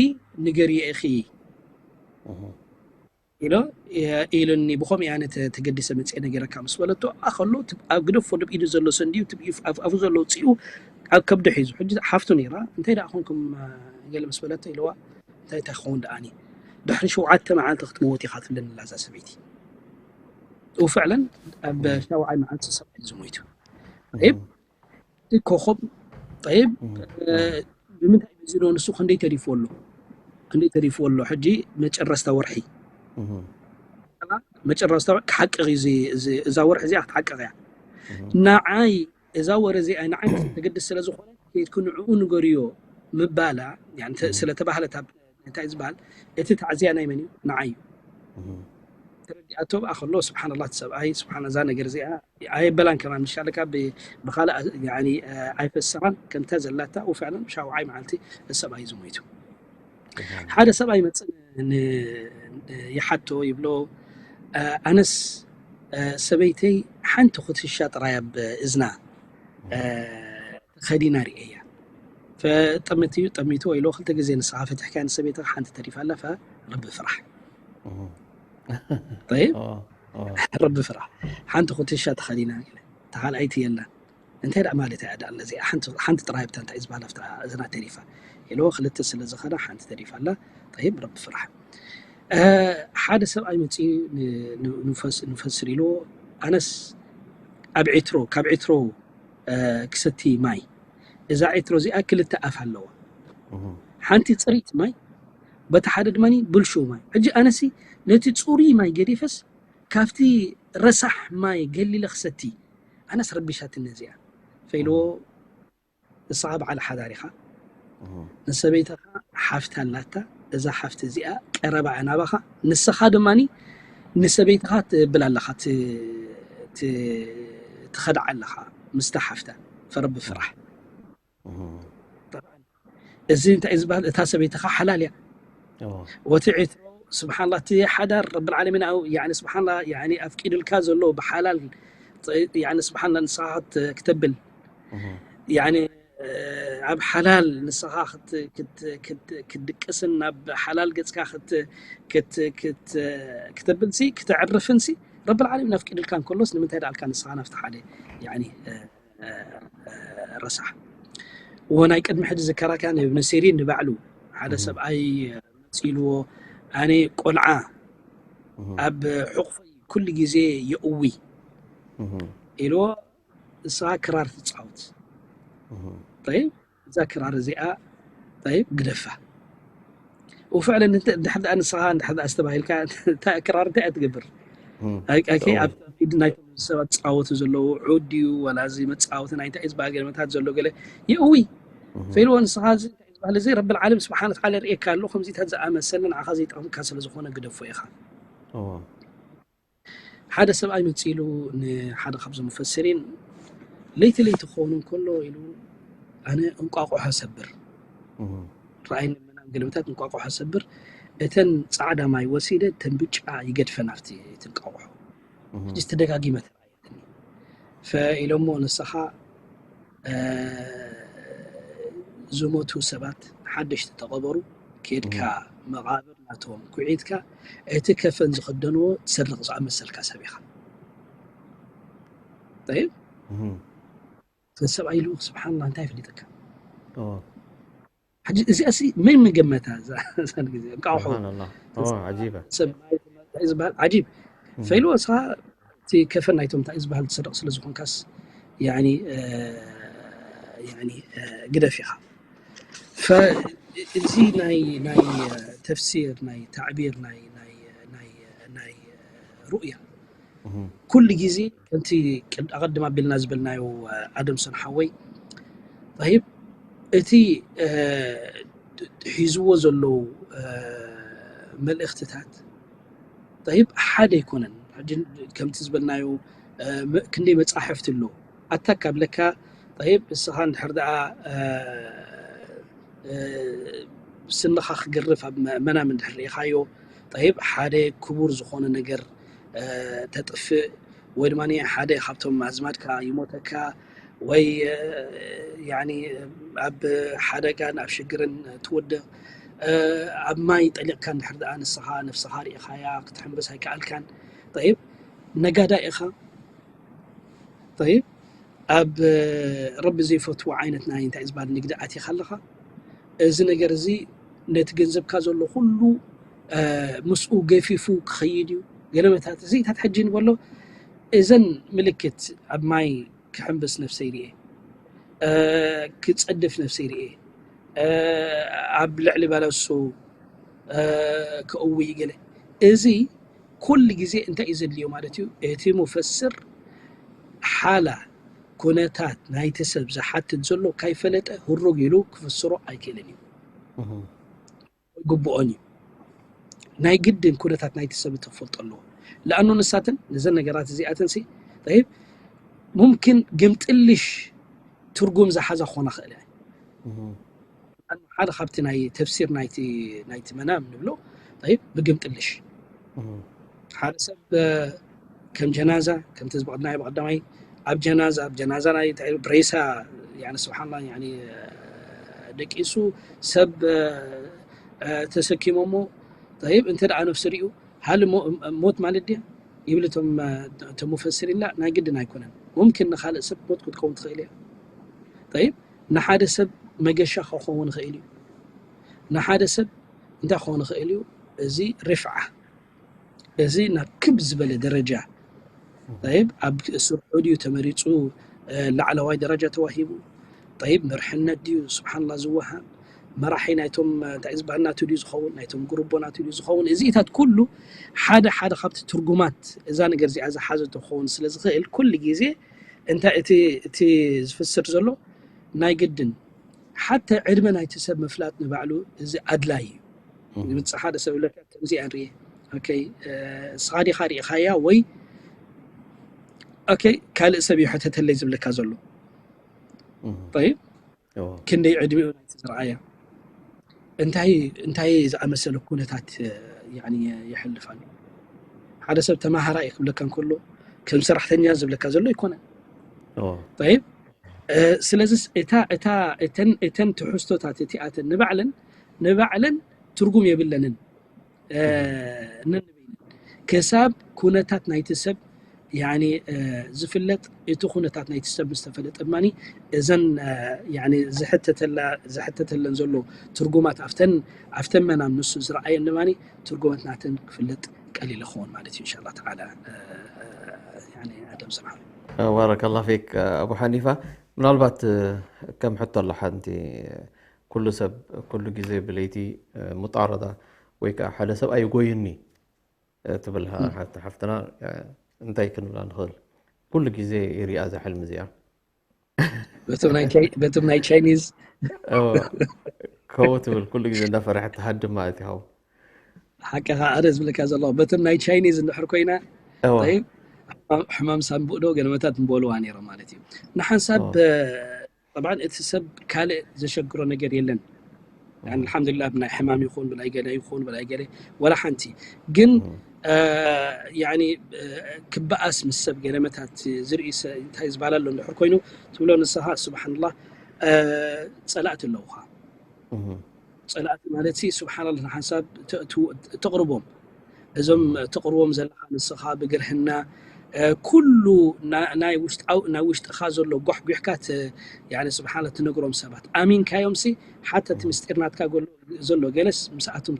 ንገርዮ ኢኺ ኢሎ ኢሉኒ። ብኸምኡ እያ ነቲ ተገዲሰ መፅአ ነገረካ ምስ በለቶ ኣኸሎ ኣብ ግደፎ ድብ ኢዱ ዘሎ ሰንድዩ ትብ ኣፉ ዘሎ ውፅኡ ኣብ ከብዱ ሒዙ ሕጂ ሓፍቱ ነይራ እንታይ ደኣ ኮንኩም ገለ ምስ በለቶ ኢልዋ እንታይ እንታይ ክኸውን ደኣኒ ድሕሪ ሸውዓተ መዓልቲ ክትመወት ኢኻ ትብለኒ ኣላ እዛ ሰበይቲ። ወፍዕለን ኣብ ሻውዓይ መዓልቲ ሰብኣይ ዝሞይቱ። ጠይብ እቲ ኮኸብ ጠይብ ብምንታይ መዚኖ ንሱ ክንደይ ተሪፍዎ ኣሎ? ክንደይ ተሪፍዎ ኣሎ? ሕጂ መጨረስታ ወርሒ መጨረስታ ወርሒ ክሓቅቕ እዩ እዚ- እዚ- እዛ ወርሒ እዚኣ ክትሓቅቕ እያ። ንዓይ እዛ ወረ እዚኣ ንዓይ ተገድስ ስለ ዝኾነ ከይድኩ ንዕኡ ንገርዮ ምባላ ያን ተ- ስለ ተባህለት ኣብ እንታይ ዝበሃል እቲ ታዕዝያ ናይ መን እዩ? ንዓይ እዩ። ተረዲኣቶ ብኣ ከሎ ስብሓንላ እቲ ሰብኣይ ስብሓን እዛ ነገር እዚኣ ኣየበላን ከማን ምሻለካ ብ- ብኻልእ ኣ- ያኒ፣ እ፣ ኣይፈሰራን ከምታ ዘላታ ወፍዕለን ሻውዓይ መዓልቲ እቲ ሰብኣይ ዝሞይቱ። ሓደ ሰብኣይ መፅእ ን- ይሓቶ ይብሎ እ፣ ኣነስ እ፣ ሰበይተይ ሓንቲ ኩትሻ ጥራይ ኣብ እዝና እ፣ ተኸዲና ርእየያ። ፈጠመት እዩ ጠሚቱ ወይ ሎ ክልተ ግዜ ንስኻ ፈትሕካ ንሰበይትኻ ሓንቲ ተሪፋ ኣላ ፈ ረቢ ፍራሕ። ጠይብ ረቢ ፍራሕ ሓንቲ ኩትሻ ተኸዲና ኢለ ተኻልኣይቲ የላን። እንታይ ደኣ ማለት እያ ደኣ ኣለዚኣ ሓንቲ ሓንቲ ጥራይ ኣብታ እንታይ ዝበሃል ኣብታ እዝና ተሪፋ ኢልዎ ክልተ ስለ ዝኸዳ ሓንቲ ተሪፋ ኣላ። ጠይብ ረቢ ፍራሕ። እ፣ ሓደ ሰብኣይ መፂኡ ን- ን- ንፈስ- ንፈስር ኢልዎ ኣነስ ኣብ ዒትሮ ካብ ዒትሮ ክሰቲ ማይ። እዛ ዒትሮ እዚኣ ክልተ ኣፍ ኣለዋ። ሓንቲ ፅሪት ማይ፣ በቲ ሓደ ድማ ብልሹ ማይ። ሕጂ ኣነሲ ነቲ ፅሩይ ማይ ገዲፈስ ካብቲ ረሳሕ ማይ ገሊለ ክሰቲ ኣነስ ረቢሻትኒ እዚኣ። ፈኢልዎ ንስኻ በዓል ሓዳር ኢኻ። ንሰበይትኻ ሓፍቲ ኣላታ። እዛ ሓፍቲ እዚኣ ቀረባ እያ ናባኻ። ንስኻ ድማ ንሰበይትኻ ትብል ኣለኻ፣ ትኸድዓ ኣለኻ ምስታ ሓፍታ። ፈረቢ ፍራሕ። እዚ እንታይ እዩ ዝበሃል? እታ ሰበይትኻ ሓላል እያ። ወቲ ዒትሮ ስብሓንላ እቲ ሓዳር ረብል ዓለሚን ያኒ ስብሓንላ ያኒ ኣፍቂድልካ ዘሎ ብሓላል ያኒ ስብሓንላ ንስኻ ክተብል ያኒ ኣብ ሓላል ንስኻ ክትድቅስን ናብ ሓላል ገፅካ ክተብል ሲ ክተዕርፍን ሲ ረብል ዓለሚን ኣፍቂድልካ እንከሎስ ንምንታይ ደኣልካ ንስኻ ናብቲ ሓደ ያኒ ረሳሕ። እዎ ናይ ቅድሚ ሕጂ ዝከራካ ንብኒ ሲሪን ንባዕሉ ሓደ ሰብኣይ መፂልዎ ኣነ ቆልዓ ኣብ ሕቑፈይ ኩሉ ግዜ የእዊ ኢልዎ። ንስኻ ክራር ትፃወት። ጠይብ እዛ ክራር እዚኣ ጠይብ ግደፋ። ውፍዕለ ድሕር ደኣ ንስኻ እንድሕር ደኣ ዝተባሂልካ እታ ክራር እንታይ እያ ትገብር? ኣብ ኢድ ናይቶም ሰባት ዝፃወቱ ዘለዉ ዑድ ድዩ ዋላ እዚ መፃወቲ ናይ እንታይ ዝበሃል ገለመታት ዘሎ ገለ የእዊ ፈኢልዎ። ንስኻ እዚ እንታይ ዝበሃል እዚ ረብል ዓለም ስብሓን ተዓላ ርእየካ ኣሎ። ከምዚታት ዝኣመሰለ ንዓኻ ዘይጠቕምካ ስለ ዝኾነ ግደፎ ኢኻ። ሓደ ሰብኣይ መፂሉ ንሓደ ካብዞም ሙፈሲሪን ለይቲ ለይቲ ክኸውን እንከሎ ኢሉ ኣነ እንቋቑሖ ሰብር ረኣይኒ ምናምን ገለመታት እንቋቑሖ ሰብር እተን ፃዕዳ ማይ ወሲደ እተን ብጫ ይገድፈን ኣብቲ እቲ እንቋቑሖ ሕጂ ተደጋጊመ ተራእየትኒ ፈኢሎሞ ንስኻ ዝሞቱ ሰባት ሓደሽቲ ተቐበሩ ኬድካ መቓብር ናቶም ኩዒትካ እቲ ከፈን ዝኽደንዎ ትሰርቕ ዝኣመሰልካ ሰብ ኢኻ። ጠይብ ሰብኣይ ኢሉ ስብሓንላ እንታይ ይፍሊጠካ? ሕጂ እዚኣ ሲ መን ምገመታ እዛ ግዜ እንቃቑሖ ዝበሃል ዓጂብ ፈኢልዎ እስኻ እቲ ከፈን ናይቶም እንታይ ዝበሃል ትሰርቕ ስለ ዝኾንካስ ያኒ ያኒ ግደፍ ኢኻ። እዚ ናይ ናይ ተፍሲር ናይ ታዕቢር ናይ ናይ ናይ ናይ ሩእያ ኩሉ ግዜ ከምቲ ኣቐድም ኣቢልና ዝበልናዮ ኣደምሶን ሓወይ ይብ እቲ ሒዝዎ ዘለዉ መልእኽትታት ይብ ሓደ ኣይኮነን። ከምቲ ዝበልናዮ ክንደይ መፃሕፍቲ ኣሎ ኣታ ካብ ለካ ይብ እስኻ እንድሕር ደኣ ስንኻ ክገርፍ ኣብ መናም እንድሕር ርኢኻዮ ይብ ሓደ ክቡር ዝኾነ ነገር ተጥፍእ ወይ ድማ ሓደ ካብቶም ኣዝማድካ ይሞተካ ወይ ኣብ ሓደጋን ኣብ ሽግርን ትወድቕ ኣብ ማይ ጠሊቕካ እንድሕር ደኣ ንስኻ ነፍስኻ ርኢኻያ ክትሕምብስ ኣይከኣልካን ይብ ነጋዳ ኢኻ ይብ ኣብ ረቢ ዘይፈትዎ ዓይነት ናይ እንታይ ዝበሃል ንግዲ ኣቲኻ ኣለኻ። እዚ ነገር እዚ ነቲ ገንዘብካ ዘሎ ኩሉ ምስኡ ገፊፉ ክኸይድ እዩ። ገለመታት እዚታት ሕጂ ንበሎ እዘን ምልክት ኣብ ማይ ክሕምብስ ነፍሰይ ርኤ፣ ክጸድፍ ነፍሰይ ርኤ፣ ኣብ ልዕሊ ባለሱ ክእውይ ገለ እዚ ኩሉ ግዜ እንታይ እዩ ዘድልዮ ማለት እዩ? እቲ ሙፈስር ሓላ ኩነታት ናይቲ ሰብ ዝሓትት ዘሎ ካይፈለጠ ህሩግ ኢሉ ክፍስሮ ኣይክእልን እዩ። ግብኦን እዩ። ናይ ግድን ኩነታት ናይቲ ሰብ እቲ ክፈልጦ ኣለዎ። ለኣኑ ንሳትን ነዘን ነገራት እዚኣተን ሲ ይብ ሙምኪን ግምጥልሽ ትርጉም ዝሓዛ ክኾና ክእል እየ። ሓደ ካብቲ ናይ ተፍሲር ናይቲ ናይቲ መናም ንብሎ ይብ ብግምጥልሽ ሓደ ሰብ ከም ጀናዛ ከምቲ ዝበቕድናዮ ብቐዳማይ ኣብ ጀናዛ ኣብ ጀናዛ ናይ እንታይ ብሬሳ ያኒ ስብሓንላ ያኒ ደቂሱ ሰብ ተሰኪሞሞ ይብ እንተ ደኣ ነፍሲ ሪኡ ሃል ሞት ማለት ድያ ይብል እቶም እቶም ሙፈስር ኢላ ናይ ግድን ኣይኮነን። ሙምኪን ንኻልእ ሰብ ሞት ክትከውን ትኽእል እያ። ይብ ንሓደ ሰብ መገሻ ክኸውን ይኽእል እዩ። ንሓደ ሰብ እንታይ ክኸውን ይኽእል እዩ? እዚ ርፍዓ እዚ ናብ ክብ ዝበለ ደረጃ ይብ ኣብ ስርሑ ድዩ ተመሪፁ ላዕለዋይ ደረጃ ተዋሂቡ? ጠይብ፣ መርሕነት ድዩ ስብሓንላ ዝወሃብ? መራሒ ናይቶም እንታይ ዝበሃል ናቱ ድዩ ዝኸውን? ናይቶም ጉርቦ ናቱ ድዩ ዝኸውን? እዚኢታት ኩሉ ሓደ ሓደ ካብቲ ትርጉማት እዛ ነገር እዚኣ ዝሓዘቶ ክኸውን ስለ ዝኽእል፣ ኩሉ ግዜ እንታይ እቲ እቲ ዝፍስር ዘሎ ናይ ግድን ሓተ ዕድመ ናይቲ ሰብ ምፍላጥ ንባዕሉ እዚ ኣድላይ እዩ። ዝምፅእ ሓደ ሰብ ይብለካ ከምዚኣ ንርየ፣ ኦኬ፣ እስኻ ዲኻ ርኢኻያ ወይ ኦኬ ካልእ ሰብ እዩ ሕተተለይ ዝብለካ ዘሎ። ጠይብ፣ ክንደይ ዕድሚኡ ናይቲ ዝረኣያ እንታይ እንታይ ዝኣመሰለ ኩነታት የሕልፍ ኣሎ። ሓደ ሰብ ተማሃራይ ክብለካ እንከሎ ከም ሰራሕተኛ ዝብለካ ዘሎ ኣይኮነን። ጠይብ፣ ስለዚ እታ እታ እተን እተን ትሕዝቶታት እቲኣተን ንባዕለን ንባዕለን ትርጉም የብለንን። ነንበይነን ክሳብ ኩነታት ናይቲ ሰብ ያኒ ዝፍለጥ፣ እቲ ኩነታት ናይቲ ሰብ ምስ ተፈለጠ ድማ እዘን ያኒ ዝሕተተላ ዝሕተተለን ዘሎ ትርጉማት ኣብተን ኣብተን መናም ንሱ ዝረኣየን ድማ ትርጉማት ናተን ክፍለጥ ቀሊል ይኸውን ማለት እዩ። ኢንሻላህ ተዓላ ያኒ ኣደም ሰምሓ። ባረከላ ፊክ ኣቡ ሓኒፋ። ምናልባት ከም ሕቶ ኣሎ ሓንቲ፣ ኩሉ ሰብ ኩሉ ግዜ ብለይቲ ሙጣረዳ ወይ ከዓ ሓደ ሰብ ኣይጎይኒ ትብል ሓፍትና እንታይ ክንብላ ንኽእል? ኩሉ ግዜ ይሪኣ እዛ ሕልሚ እዚኣ። በቶም ናይ ቻይኒዝ ከምኡ ትብል ኩሉ ግዜ እንዳፈረሐት ትሃድም ማለት እዩ። ሓቂ ከዓ ኣረ ዝብለካ ዘሎ በቶም ናይ ቻይኒዝ እንድሕር ኮይና ሕማም ሳንቡእ ዶ ገለመታት ምበልዋ ነይሮም ማለት እዩ። ንሓንሳብ ጠብዓን እቲ ሰብ ካልእ ዘሸግሮ ነገር የለን። ኣልሓምዱሊላህ ብናይ ሕማም ይኹን ብናይ ገለ ይኹን ብናይ ገለ ወላ ሓንቲ ግን ያኒ ክበኣስ ምስ ሰብ ገለመታት ዝርኢ እንታይ ዝበሃል ኣሎ እንድሕር ኮይኑ ትብሎ ንስኻ ስብሓንላህ ጸላእቲ ኣለውኻ። ጸላእቲ ማለት ሲ ስብሓንላህ ንሓንሳብ ተቕርቦም እዞም ተቕርቦም ዘለኻ ንስኻ ብግርህና ኩሉ ናይ ውሽጥኻ ዘሎ ጓሕጒሕካ ስብሓላ ትነግሮም ሰባት ኣሚንካዮም ሲ ሓታ እቲ ምስጢር ናትካ ዘሎ ገለስ ምስኣቶም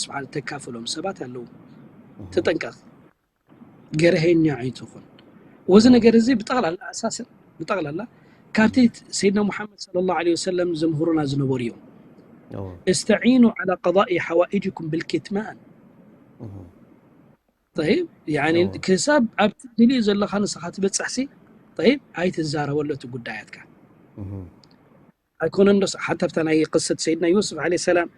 ስብሓ ተካፍሎም ሰባት ኣለዉ። ተጠንቀቕ። ገርሀኛ ኣይትኹን። ወዚ ነገር እዚ ብጠቕላላ ኣሳስን ብጠቕላላ ካብቲ ሰይድና ሙሓመድ صلى الله عليه وسلم ዘምህሩና ዝነበሩ እዮም። استعينوا على قضاء حوائجكم بالكتمان። طيب يعني ክሳብ ኣብቲ ድልዩ ዘለኻ ንስኻ ትበፅሕሲ طيب ኣይትዛረበሉ እቲ ጉዳያትካ። ኣይኮነን ዶ ሓታ ኣብታ ናይ ቅሰት ሰይድና ዩስፍ ዓለይሂ ሰላም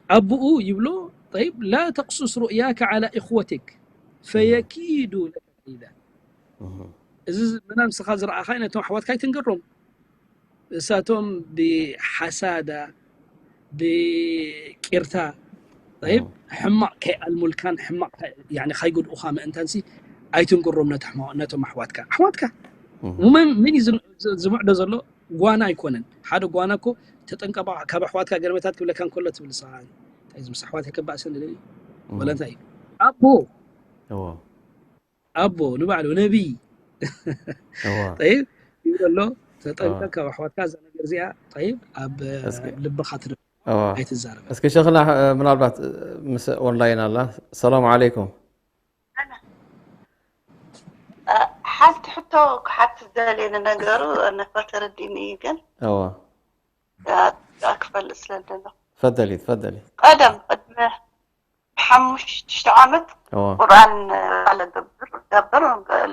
ኣቦኡ ይብሎ طيب لا تقصص رؤياك على إخوتك فيكيدوا لك كيدا። እዚ ምናም ስኻ ዝረኣኻ ነቶም ኣሕዋትካ ኣይትንገሮም። እሳቶም ብሓሳዳ ብቂርታ طيب ሕማቕ ከይኣልሙልካን ሕማቕ ከይጎድኡኻ ምእንታንሲ ኣይትንቅሮም ነቶም ኣሕዋትካ። ኣሕዋትካ ምን እዩ ዝምዕዶ ዘሎ? ጓና ኣይኮነን። ሓደ ጓና እኮ ተጠንቀባ ካብ ኣሕዋትካ ገለመታት ክብለካ እንከሎ ትብል ንስኻ እንታይ እዚ ምስ ኣሕዋት ይከባእሰን ደሊ ወላ እንታይ እዩ ኣቦ ኣቦ ንባዕሉ ነቢይ ጠይብ ይብሎ ኣሎ። ተጠንቀቅ ካብ ኣሕዋትካ እዛ ነገር እዚኣ ጠይብ ኣብ ልብኻ ትደ ኣይትዛረበ። እስኪ ሸኽና ምናልባት ምስ ኦንላይን ኣላ። ሰላም ዓለይኩም። ሓንቲ ሕቶ ክሓት ዝደልየ ንነገሩ ነፋ ተረዲኒ እዩ ግን እዋ ክፈልጥ ስለ ደሎ ፈደሊ ፈደሊ ቀደም ቅድሚ ሓሙሽተ ዓመት እዋ ቁርኣን ለገብር ገብር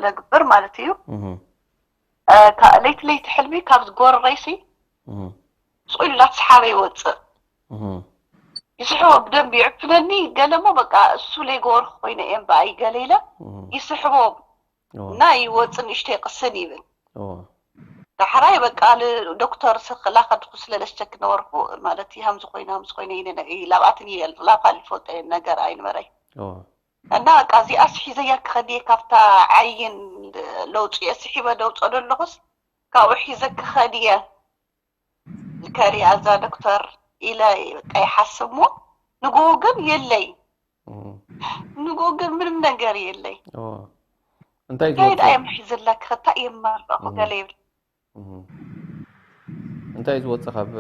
ለግብር ማለት እዩ እህ ለይቲ ለይቲ ሕልሚ ካብ ዝጎረረይሲ እህ ስቕ ኢሉ እናተሰሓበ ይወፅእ እህ ይስሕቦ ብደንብ ይዕፍነኒ ገለሞ በቃ እሱ ለይገበርኩ ኮይነ እየ እምበኣይ ገለ ኢለ እህ ይስሕቦ እዋ እና ይወፅእ ንእሽተይ ቅስን ይብል እዋ ዳሕራይ በቃ ዶክተር ስክላ ከድኩ ስለለስቸክ ነበርኩ ማለት እዩ ሃምዚ ኮይነ ሃምዚ ኮይነ ኢለ ላብኣትን እየ ላፋል ይፈልጦ ነገር ኣይንበረይ እዋ እና በቃ እዚኣስ ሒዘያ ክኸድየ ካብታ ዓይን ለውፅኦ ስሒበ ደውፀ ደለኹስ ካብኡ ሒዘ ክኸድየ ከሪኣ እዛ ዶክተር ኢለ በቃ ይሓስብ ሞ ንግኡ ግን የለይ እህ ንግኡ ግን ምንም ነገር የለይ እዋ እንታይ እዩ እንታይ ደኣ ዝወፅእ እዮም ሒዘላ ክኸታ የማርኹ እህ ገለ ይብል እህ እንታይ እዩ ዝወፅእ ካብ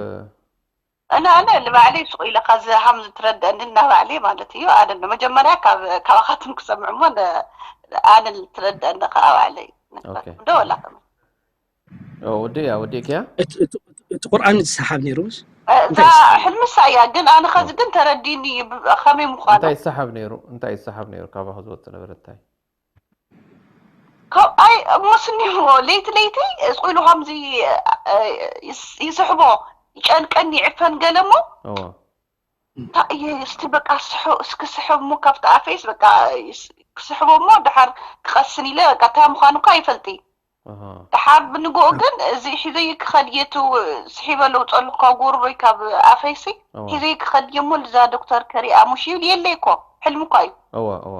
ኣነ ኣነ ንባዕለይ ስቕ ኢለ ካዚ ሃም ዝትረድአኒ እናባዕለይ ማለት እዩ ኣነ መጀመርያ ካብ ካባኻትም ክሰምዕ እሞ ኣነ ዝትረድአኒ ከዓ ባዕለይ ኦኬ ዶ ወላ ከመይ ወዲእያ ወዲእክያ። እቲ ቁርኣን ዝሰሓብ ነይሩ። እታ ሕልምሳ እያ፣ ግን ኣነ ኸዚ ግን ተረዲኒ ከመይ ምዃኑ። እንታይ ይሰሓብ ነይሩ? እንታይ ይሰሓብ ነይሩ? ካባኹ ዝወጽእ ነበረ እንታይ? ካብ ኣይ እሞ ስኒዎ ለይቲ ለይቲ እስቑ ኢሉ ከምዚ ይስሕቦ፣ ይጨንቀኒ፣ ይዕፈን ገለ እሞ እንታይ እየ እስቲ በቃ ስሑ እስኪ ስሕብ እሞ ካብቲ ኣፈይስ በቃ ክስሕቦ እሞ ድሓር ክቐስን ኢለ በቃ እንታይ ምዃኑ እኳ ይፈልጢ። ድሓር ብንግኡ ግን እዚ ሒዘይ ክኸድ እየ፣ እቲ ስሒበ ለውፀሉ ካብ ጎርሮይ ካብ ኣፈይሲ ሒዘይ ክኸድ እየ እሞ ልዛ ዶክተር ከሪኣ ሙሽ ይብል የለይ እኮ፣ ሕልሚ እኳ እዩ። እወ እወ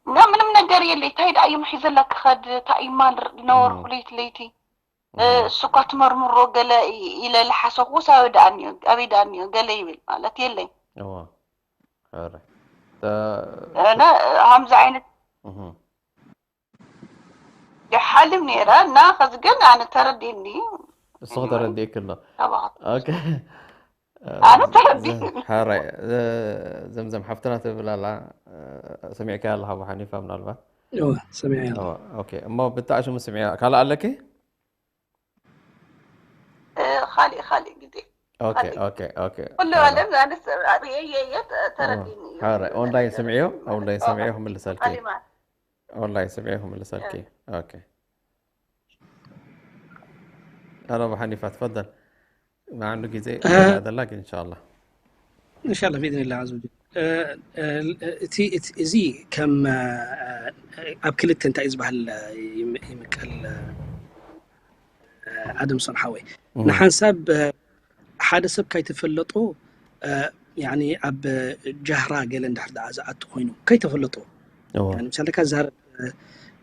እና ምንም ነገር የለይ። እንታይ ደኣ እዮም ሒዘላ ክኸድ? እንታይ እማ ነበርኩ ለይቲ ለይቲ እሱ እኳ ትመርምሮ ገለ ኢለ ልሓሰኹስ ኣበይ ደኣ እኒኦ፣ ኣበይ ደኣ እኒኦ ገለ ይብል ማለት የለይ። እወ ሕረ እና ከምዚ ዓይነት ይሓልም ነይረ እና ከዚ ግን ኣነ ተረዲኒ እሱ ተረዲእክ ኣሎ። ተባዕት ኦኬ ኣነ ተረዲኒ ሓራይ ዘምዘም ሓፍትና ትብል ኣላ ሰሚዕካ ኣለካ ኣቡ ሓኒፋ ምናልባት እወ ሰሚዐ ኣለኹ። ኦኬ እሞ ብጣዕሽሙ ስሚዕያ ካልእ ኣለኪ እ፣ ካሊእ ካሊእ ግዜ ኦኬ ኦኬ ኦኬ ኩሉ ዓለም ኣነስ ርእየየ ተረዲኒ እዩ። ሓራይ ኦንላይን ስምዕዮ ኦንላይን ስምዕዮ ክምልሰልኪ ካሊእ ማለት ኦንላይን ስምዕዮ ክምልሰልኪ ኦኬ ኣሎ ኣቡ ሓኒፋ ትፈደል ንዓንዱ ግዜ እ፣ ደላ ግን እንሻላ እንሻላ ብኢዝን ላ ዓዘ ወጀል እ፣ እ፣ እቲ እቲ- እዚ ከም እ፣ ኣብ ክልተ እንታይ እዩ ዝበሃል እ፣ ይም- ይምቀል እ፣ ኣደምሶን ሓወይ ንሓንሳብ እ፣ ሓደ ሰብ ካይተፈለጦ እ፣ ያኒ ኣብ ጃህራ ገለ እንድሕር ደኣ ዝኣቱ ኮይኑ ከይተፈለጦ እዎ ያኒ ምሳሌ ካዛረብ እ፣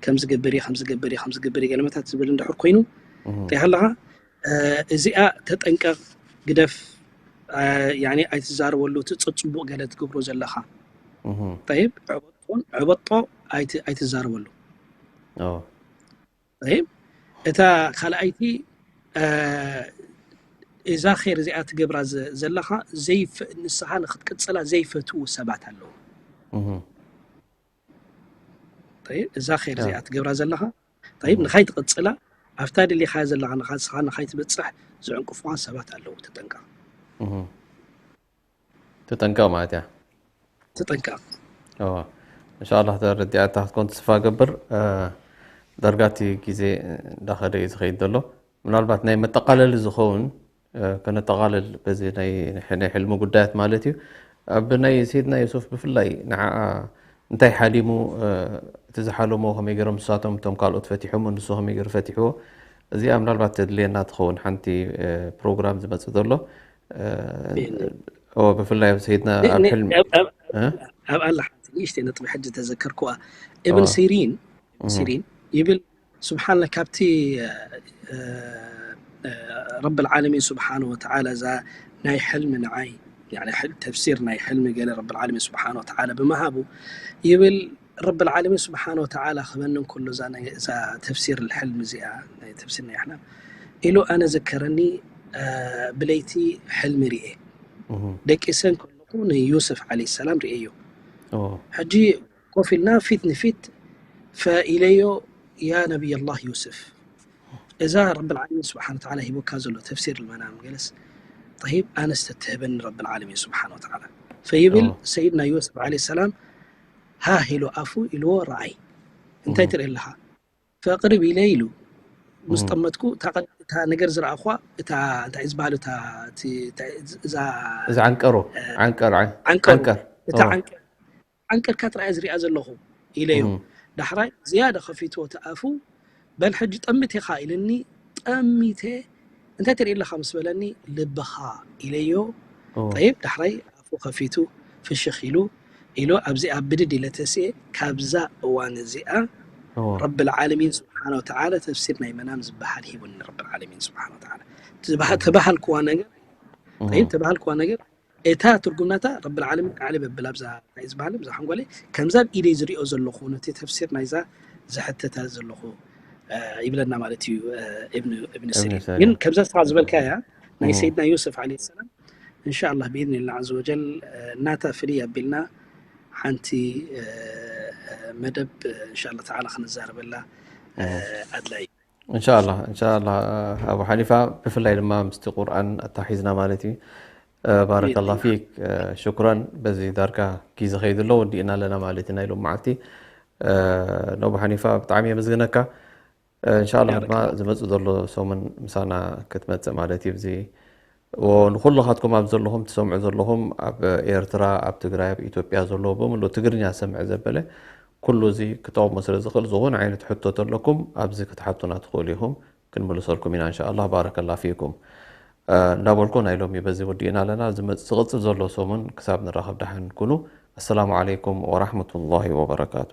ከምዚ ገብር እየ ከምዚ ገብር እየ ከምዚ ገብር እየ ገለመታት ዝብል እንድሕር ኮይኑ እንታይ ሃለኻ እ፣ እዚኣ ተጠንቀቕ ግደፍ እ፣ ያኒ ኣይትዛረበሉ እቲ ጸጽቡቕ ገለ ትገብሮ ዘለኻ እህ ጠይብ ዕበጦን ዕበጦ ኣይት- ኣይትዛረበሉ እዎ ጠይብ እታ ካልኣይቲ እ፣ እዛ ኸይር እዚኣ ትገብራ ዘ- ዘለኻ ዘይፈ- ንስኻ ንክትቅጽላ ዘይፈትዉ ሰባት ኣለዉ እህ ጠይብ እዛ ኸይር እዚኣ ትገብራ ዘለኻ ጠይብ ንኻይትቕጽላ ኣብታ ደሊኻያ ዘለኻ ንኻስኻ ንኻይትበጽሕ ዝዕንቅፉኻ ሰባት ኣለዉ ተጠንቀቕ እህ ተጠንቀቕ ማለት እያ ተጠንቀቕ እዋ እንሻላ ተረዲኣታ ክትኮን ተስፋ ገብር እ፣ ዳርጋ እቲ ግዜ እንዳኸደ እዩ ዝኸይድ ዘሎ ምናልባት ናይ መጠቃለሊ ዝኸውን እ፣ ከነጠቃልል በዚ ናይ ናይ ሕልሚ ጉዳያት ማለት እዩ ኣብ ናይ ሰይድና ዮሱፍ ብፍላይ ንዓኣ እንታይ ሓሊሙ እ፣ እቲ ዝሓለሞ ከመይ ገይሮም ንሳቶም እቶም ካልኦት ፈቲሖም ንሱ ከመይ ገይሩ ፈቲሕዎ እዚኣ ምናልባት ተድልየና ትኸውን ሓንቲ እ፣ ፕሮግራም ዝመፅእ ዘሎ እ፣ ብኢዝኒ። እዎ ብፍላይ ኣብ ሰይድና ን- ኣብ ን- ሕልሚ ኣብ- ኣብ- እ? ኣብ ኣላ ሓንቲ ንእሽተይ ነጥቢ ሕጂ ተዘከርኩዋ እብን اه. ሲሪን እህ ሲሪን ይብል ስብሓንላ ካብቲ እ፣ እ፣ እ፣ ረብ ልዓለሚን ስብሓን ወተዓላ እዛ ናይ ሕልሚ ንዓይ ያኒ ሕል- ተፍሲር ናይ ሕልሚ ገለ ረብ ልዓለሚን ስብሓን ወተዓላ ብምሃቡ ይብል ረብ ልዓለሚን ስብሓን ወተዓላ ክበኒ እንከሎ እዛ ናይ- እዛ ተፍሲር ልሕልሚ እዚኣ ናይ ተፍሲር ናይ ኣሕላም ኢሉ ኣነ ዘከረኒ እ፣ ብለይቲ ሕልሚ ርኤ እህ ደቂሰ እንከለኹ ንዩስፍ ዓለይሂ ሰላም ርእየዮ እዎ ሕጂ ኮፍ ኢልና ፊት ንፊት ፈኢለዮ ያ ነቢይ ላህ ዩስፍ እዛ ረብ ልዓለሚን ስብሓን ተዓላ ሂቦካ ዘሎ ተፍሲር ልመናም ገለስ ጠይብ ኣነስ ተትህበኒ ረብ ልዓለሚን ስብሓን ወተዓላ ፈይብል እዎ ሰይድና ዩስፍ ዓለይሂ ሰላም ሃህ ኢሉ ኣፉ ኢልዎ ረኣይ እንታይ ትርኢ ኣለኻ ፈቅርብ ኢለ ኢሉ ምስ እህ ጠመጥኩ እታ ቀ- እታ ነገር ዝረኣኹዋ እታ እንታይ እዩ ዝበሃል እታ እቲ- እታ- እዛ እዚ ዓንቀሩ ዓንቀር ዓን- ዓንቀሩ ዓንቀር እታ እዎ ዓንቀር ዓንቀርካ ጥራይ ዝሪኣ ዘለኹ ኢለዮ እህ ዳሕራይ ዝያዳ ከፊትዎ እቲ ኣፉ በል ሕጂ ጠምት ኢኻ ኢልኒ ጠሚተ እንታይ ትርኢ ኣለኻ ምስ በለኒ ልብኻ ኢለዮ እዎ ጠይብ ዳሕራይ ኣፉ ከፊቱ ፍሽኽ ኢሉ ኢሉ ኣብዚኣ ብድድ ኢለ ተስኤ ካብዛ እዋን እዚኣ እዎ ረብ ልዓለሚን ስብሓን ወተዓላ ተፍሲር ናይ መናም ዝበሃል ሂቡኒ ረብ ልዓለሚን ስብሓን ወተዓላ ዝበሃ- ተባሃልክዋ ነገር እህ ጠይብ ተባሃልክዋ ነገር እታ ትርጉም ናታ ረብ ልዓለሚን ኣዕሊ በብል ኣብዛ እንታይ ዝበሃል ኣብዛ ሓንጎለይ ከምዛ ኣብ ኢደይ ዝሪኦ ዘለኹ ነቲ ተፍሲር ናይዛ ዝሕተታ ዘለኹ እ፣ ይብለና ማለት እዩ እ፣ እብን እብን እብን ሲሪን ሲሪን። ግን ከምዛ ስኻ ዝበልካያ ናይ እህ ሰይድና ዮስፍ ዓለይሂ ሰላም እንሻ ኣላህ ብኢዝኒ ላ ዓዘ ወጀል እ፣ ናታ ፍልይ ኣቢልና ሓንቲ እ፣ እ፣ መደብ እ፣ እንሻ ኣላህ ተዓላ ክንዛረበላ እ፣ እህ ኣድላይ እዩ። እንሻላ እንሻላ። ኣቡ ሓኒፋ፣ ብፍላይ ድማ ምስቲ ቁርኣን ኣታሒዝና ማለት እዩ። ባረከላ ፊክ። ሽኩራን። በዚ ዳርጋ ጊዜ ከይድሎ ወዲእና ኣለና ማለት እዩ ናይ ሎም መዓልቲ። ነቡ ሓኒፋ፣ ብጣዕሚ የመስግነካ። እንሻላ ድማ ዝመፅእ ዘሎ ሰሙን ምሳና ክትመፅእ ማለት እዩ። እዚ ንኩልኻትኩም ኣብ ዘለኹም ትሰምዑ ዘለኹም ኣብ ኤርትራ፣ ኣብ ትግራይ፣ ኣብ ኢትዮጵያ ዘለዎ ብምሉእ ትግርኛ ሰምዕ ዘበለ ኩሉ እዚ ክጠቕሞ ስለ ዝኽእል፣ ዝኾነ ዓይነት ሕቶ ተለኩም ኣብዚ ክትሓቱና ትኽእሉ ኢኹም፣ ክንምልሰልኩም ኢና እንሻኣላህ። ባረከላ ፊኩም። እንዳበልኩ ናይ ሎሚ በዚ ወዲእና ኣለና። ዝመጽእ ዝቕጽል ዘሎ ሰሙን ክሳብ ንራኸብ ደሓን ኩኑ። ኣሰላሙ ዓለይኩም ወራህመቱላሂ ወበረካቱ።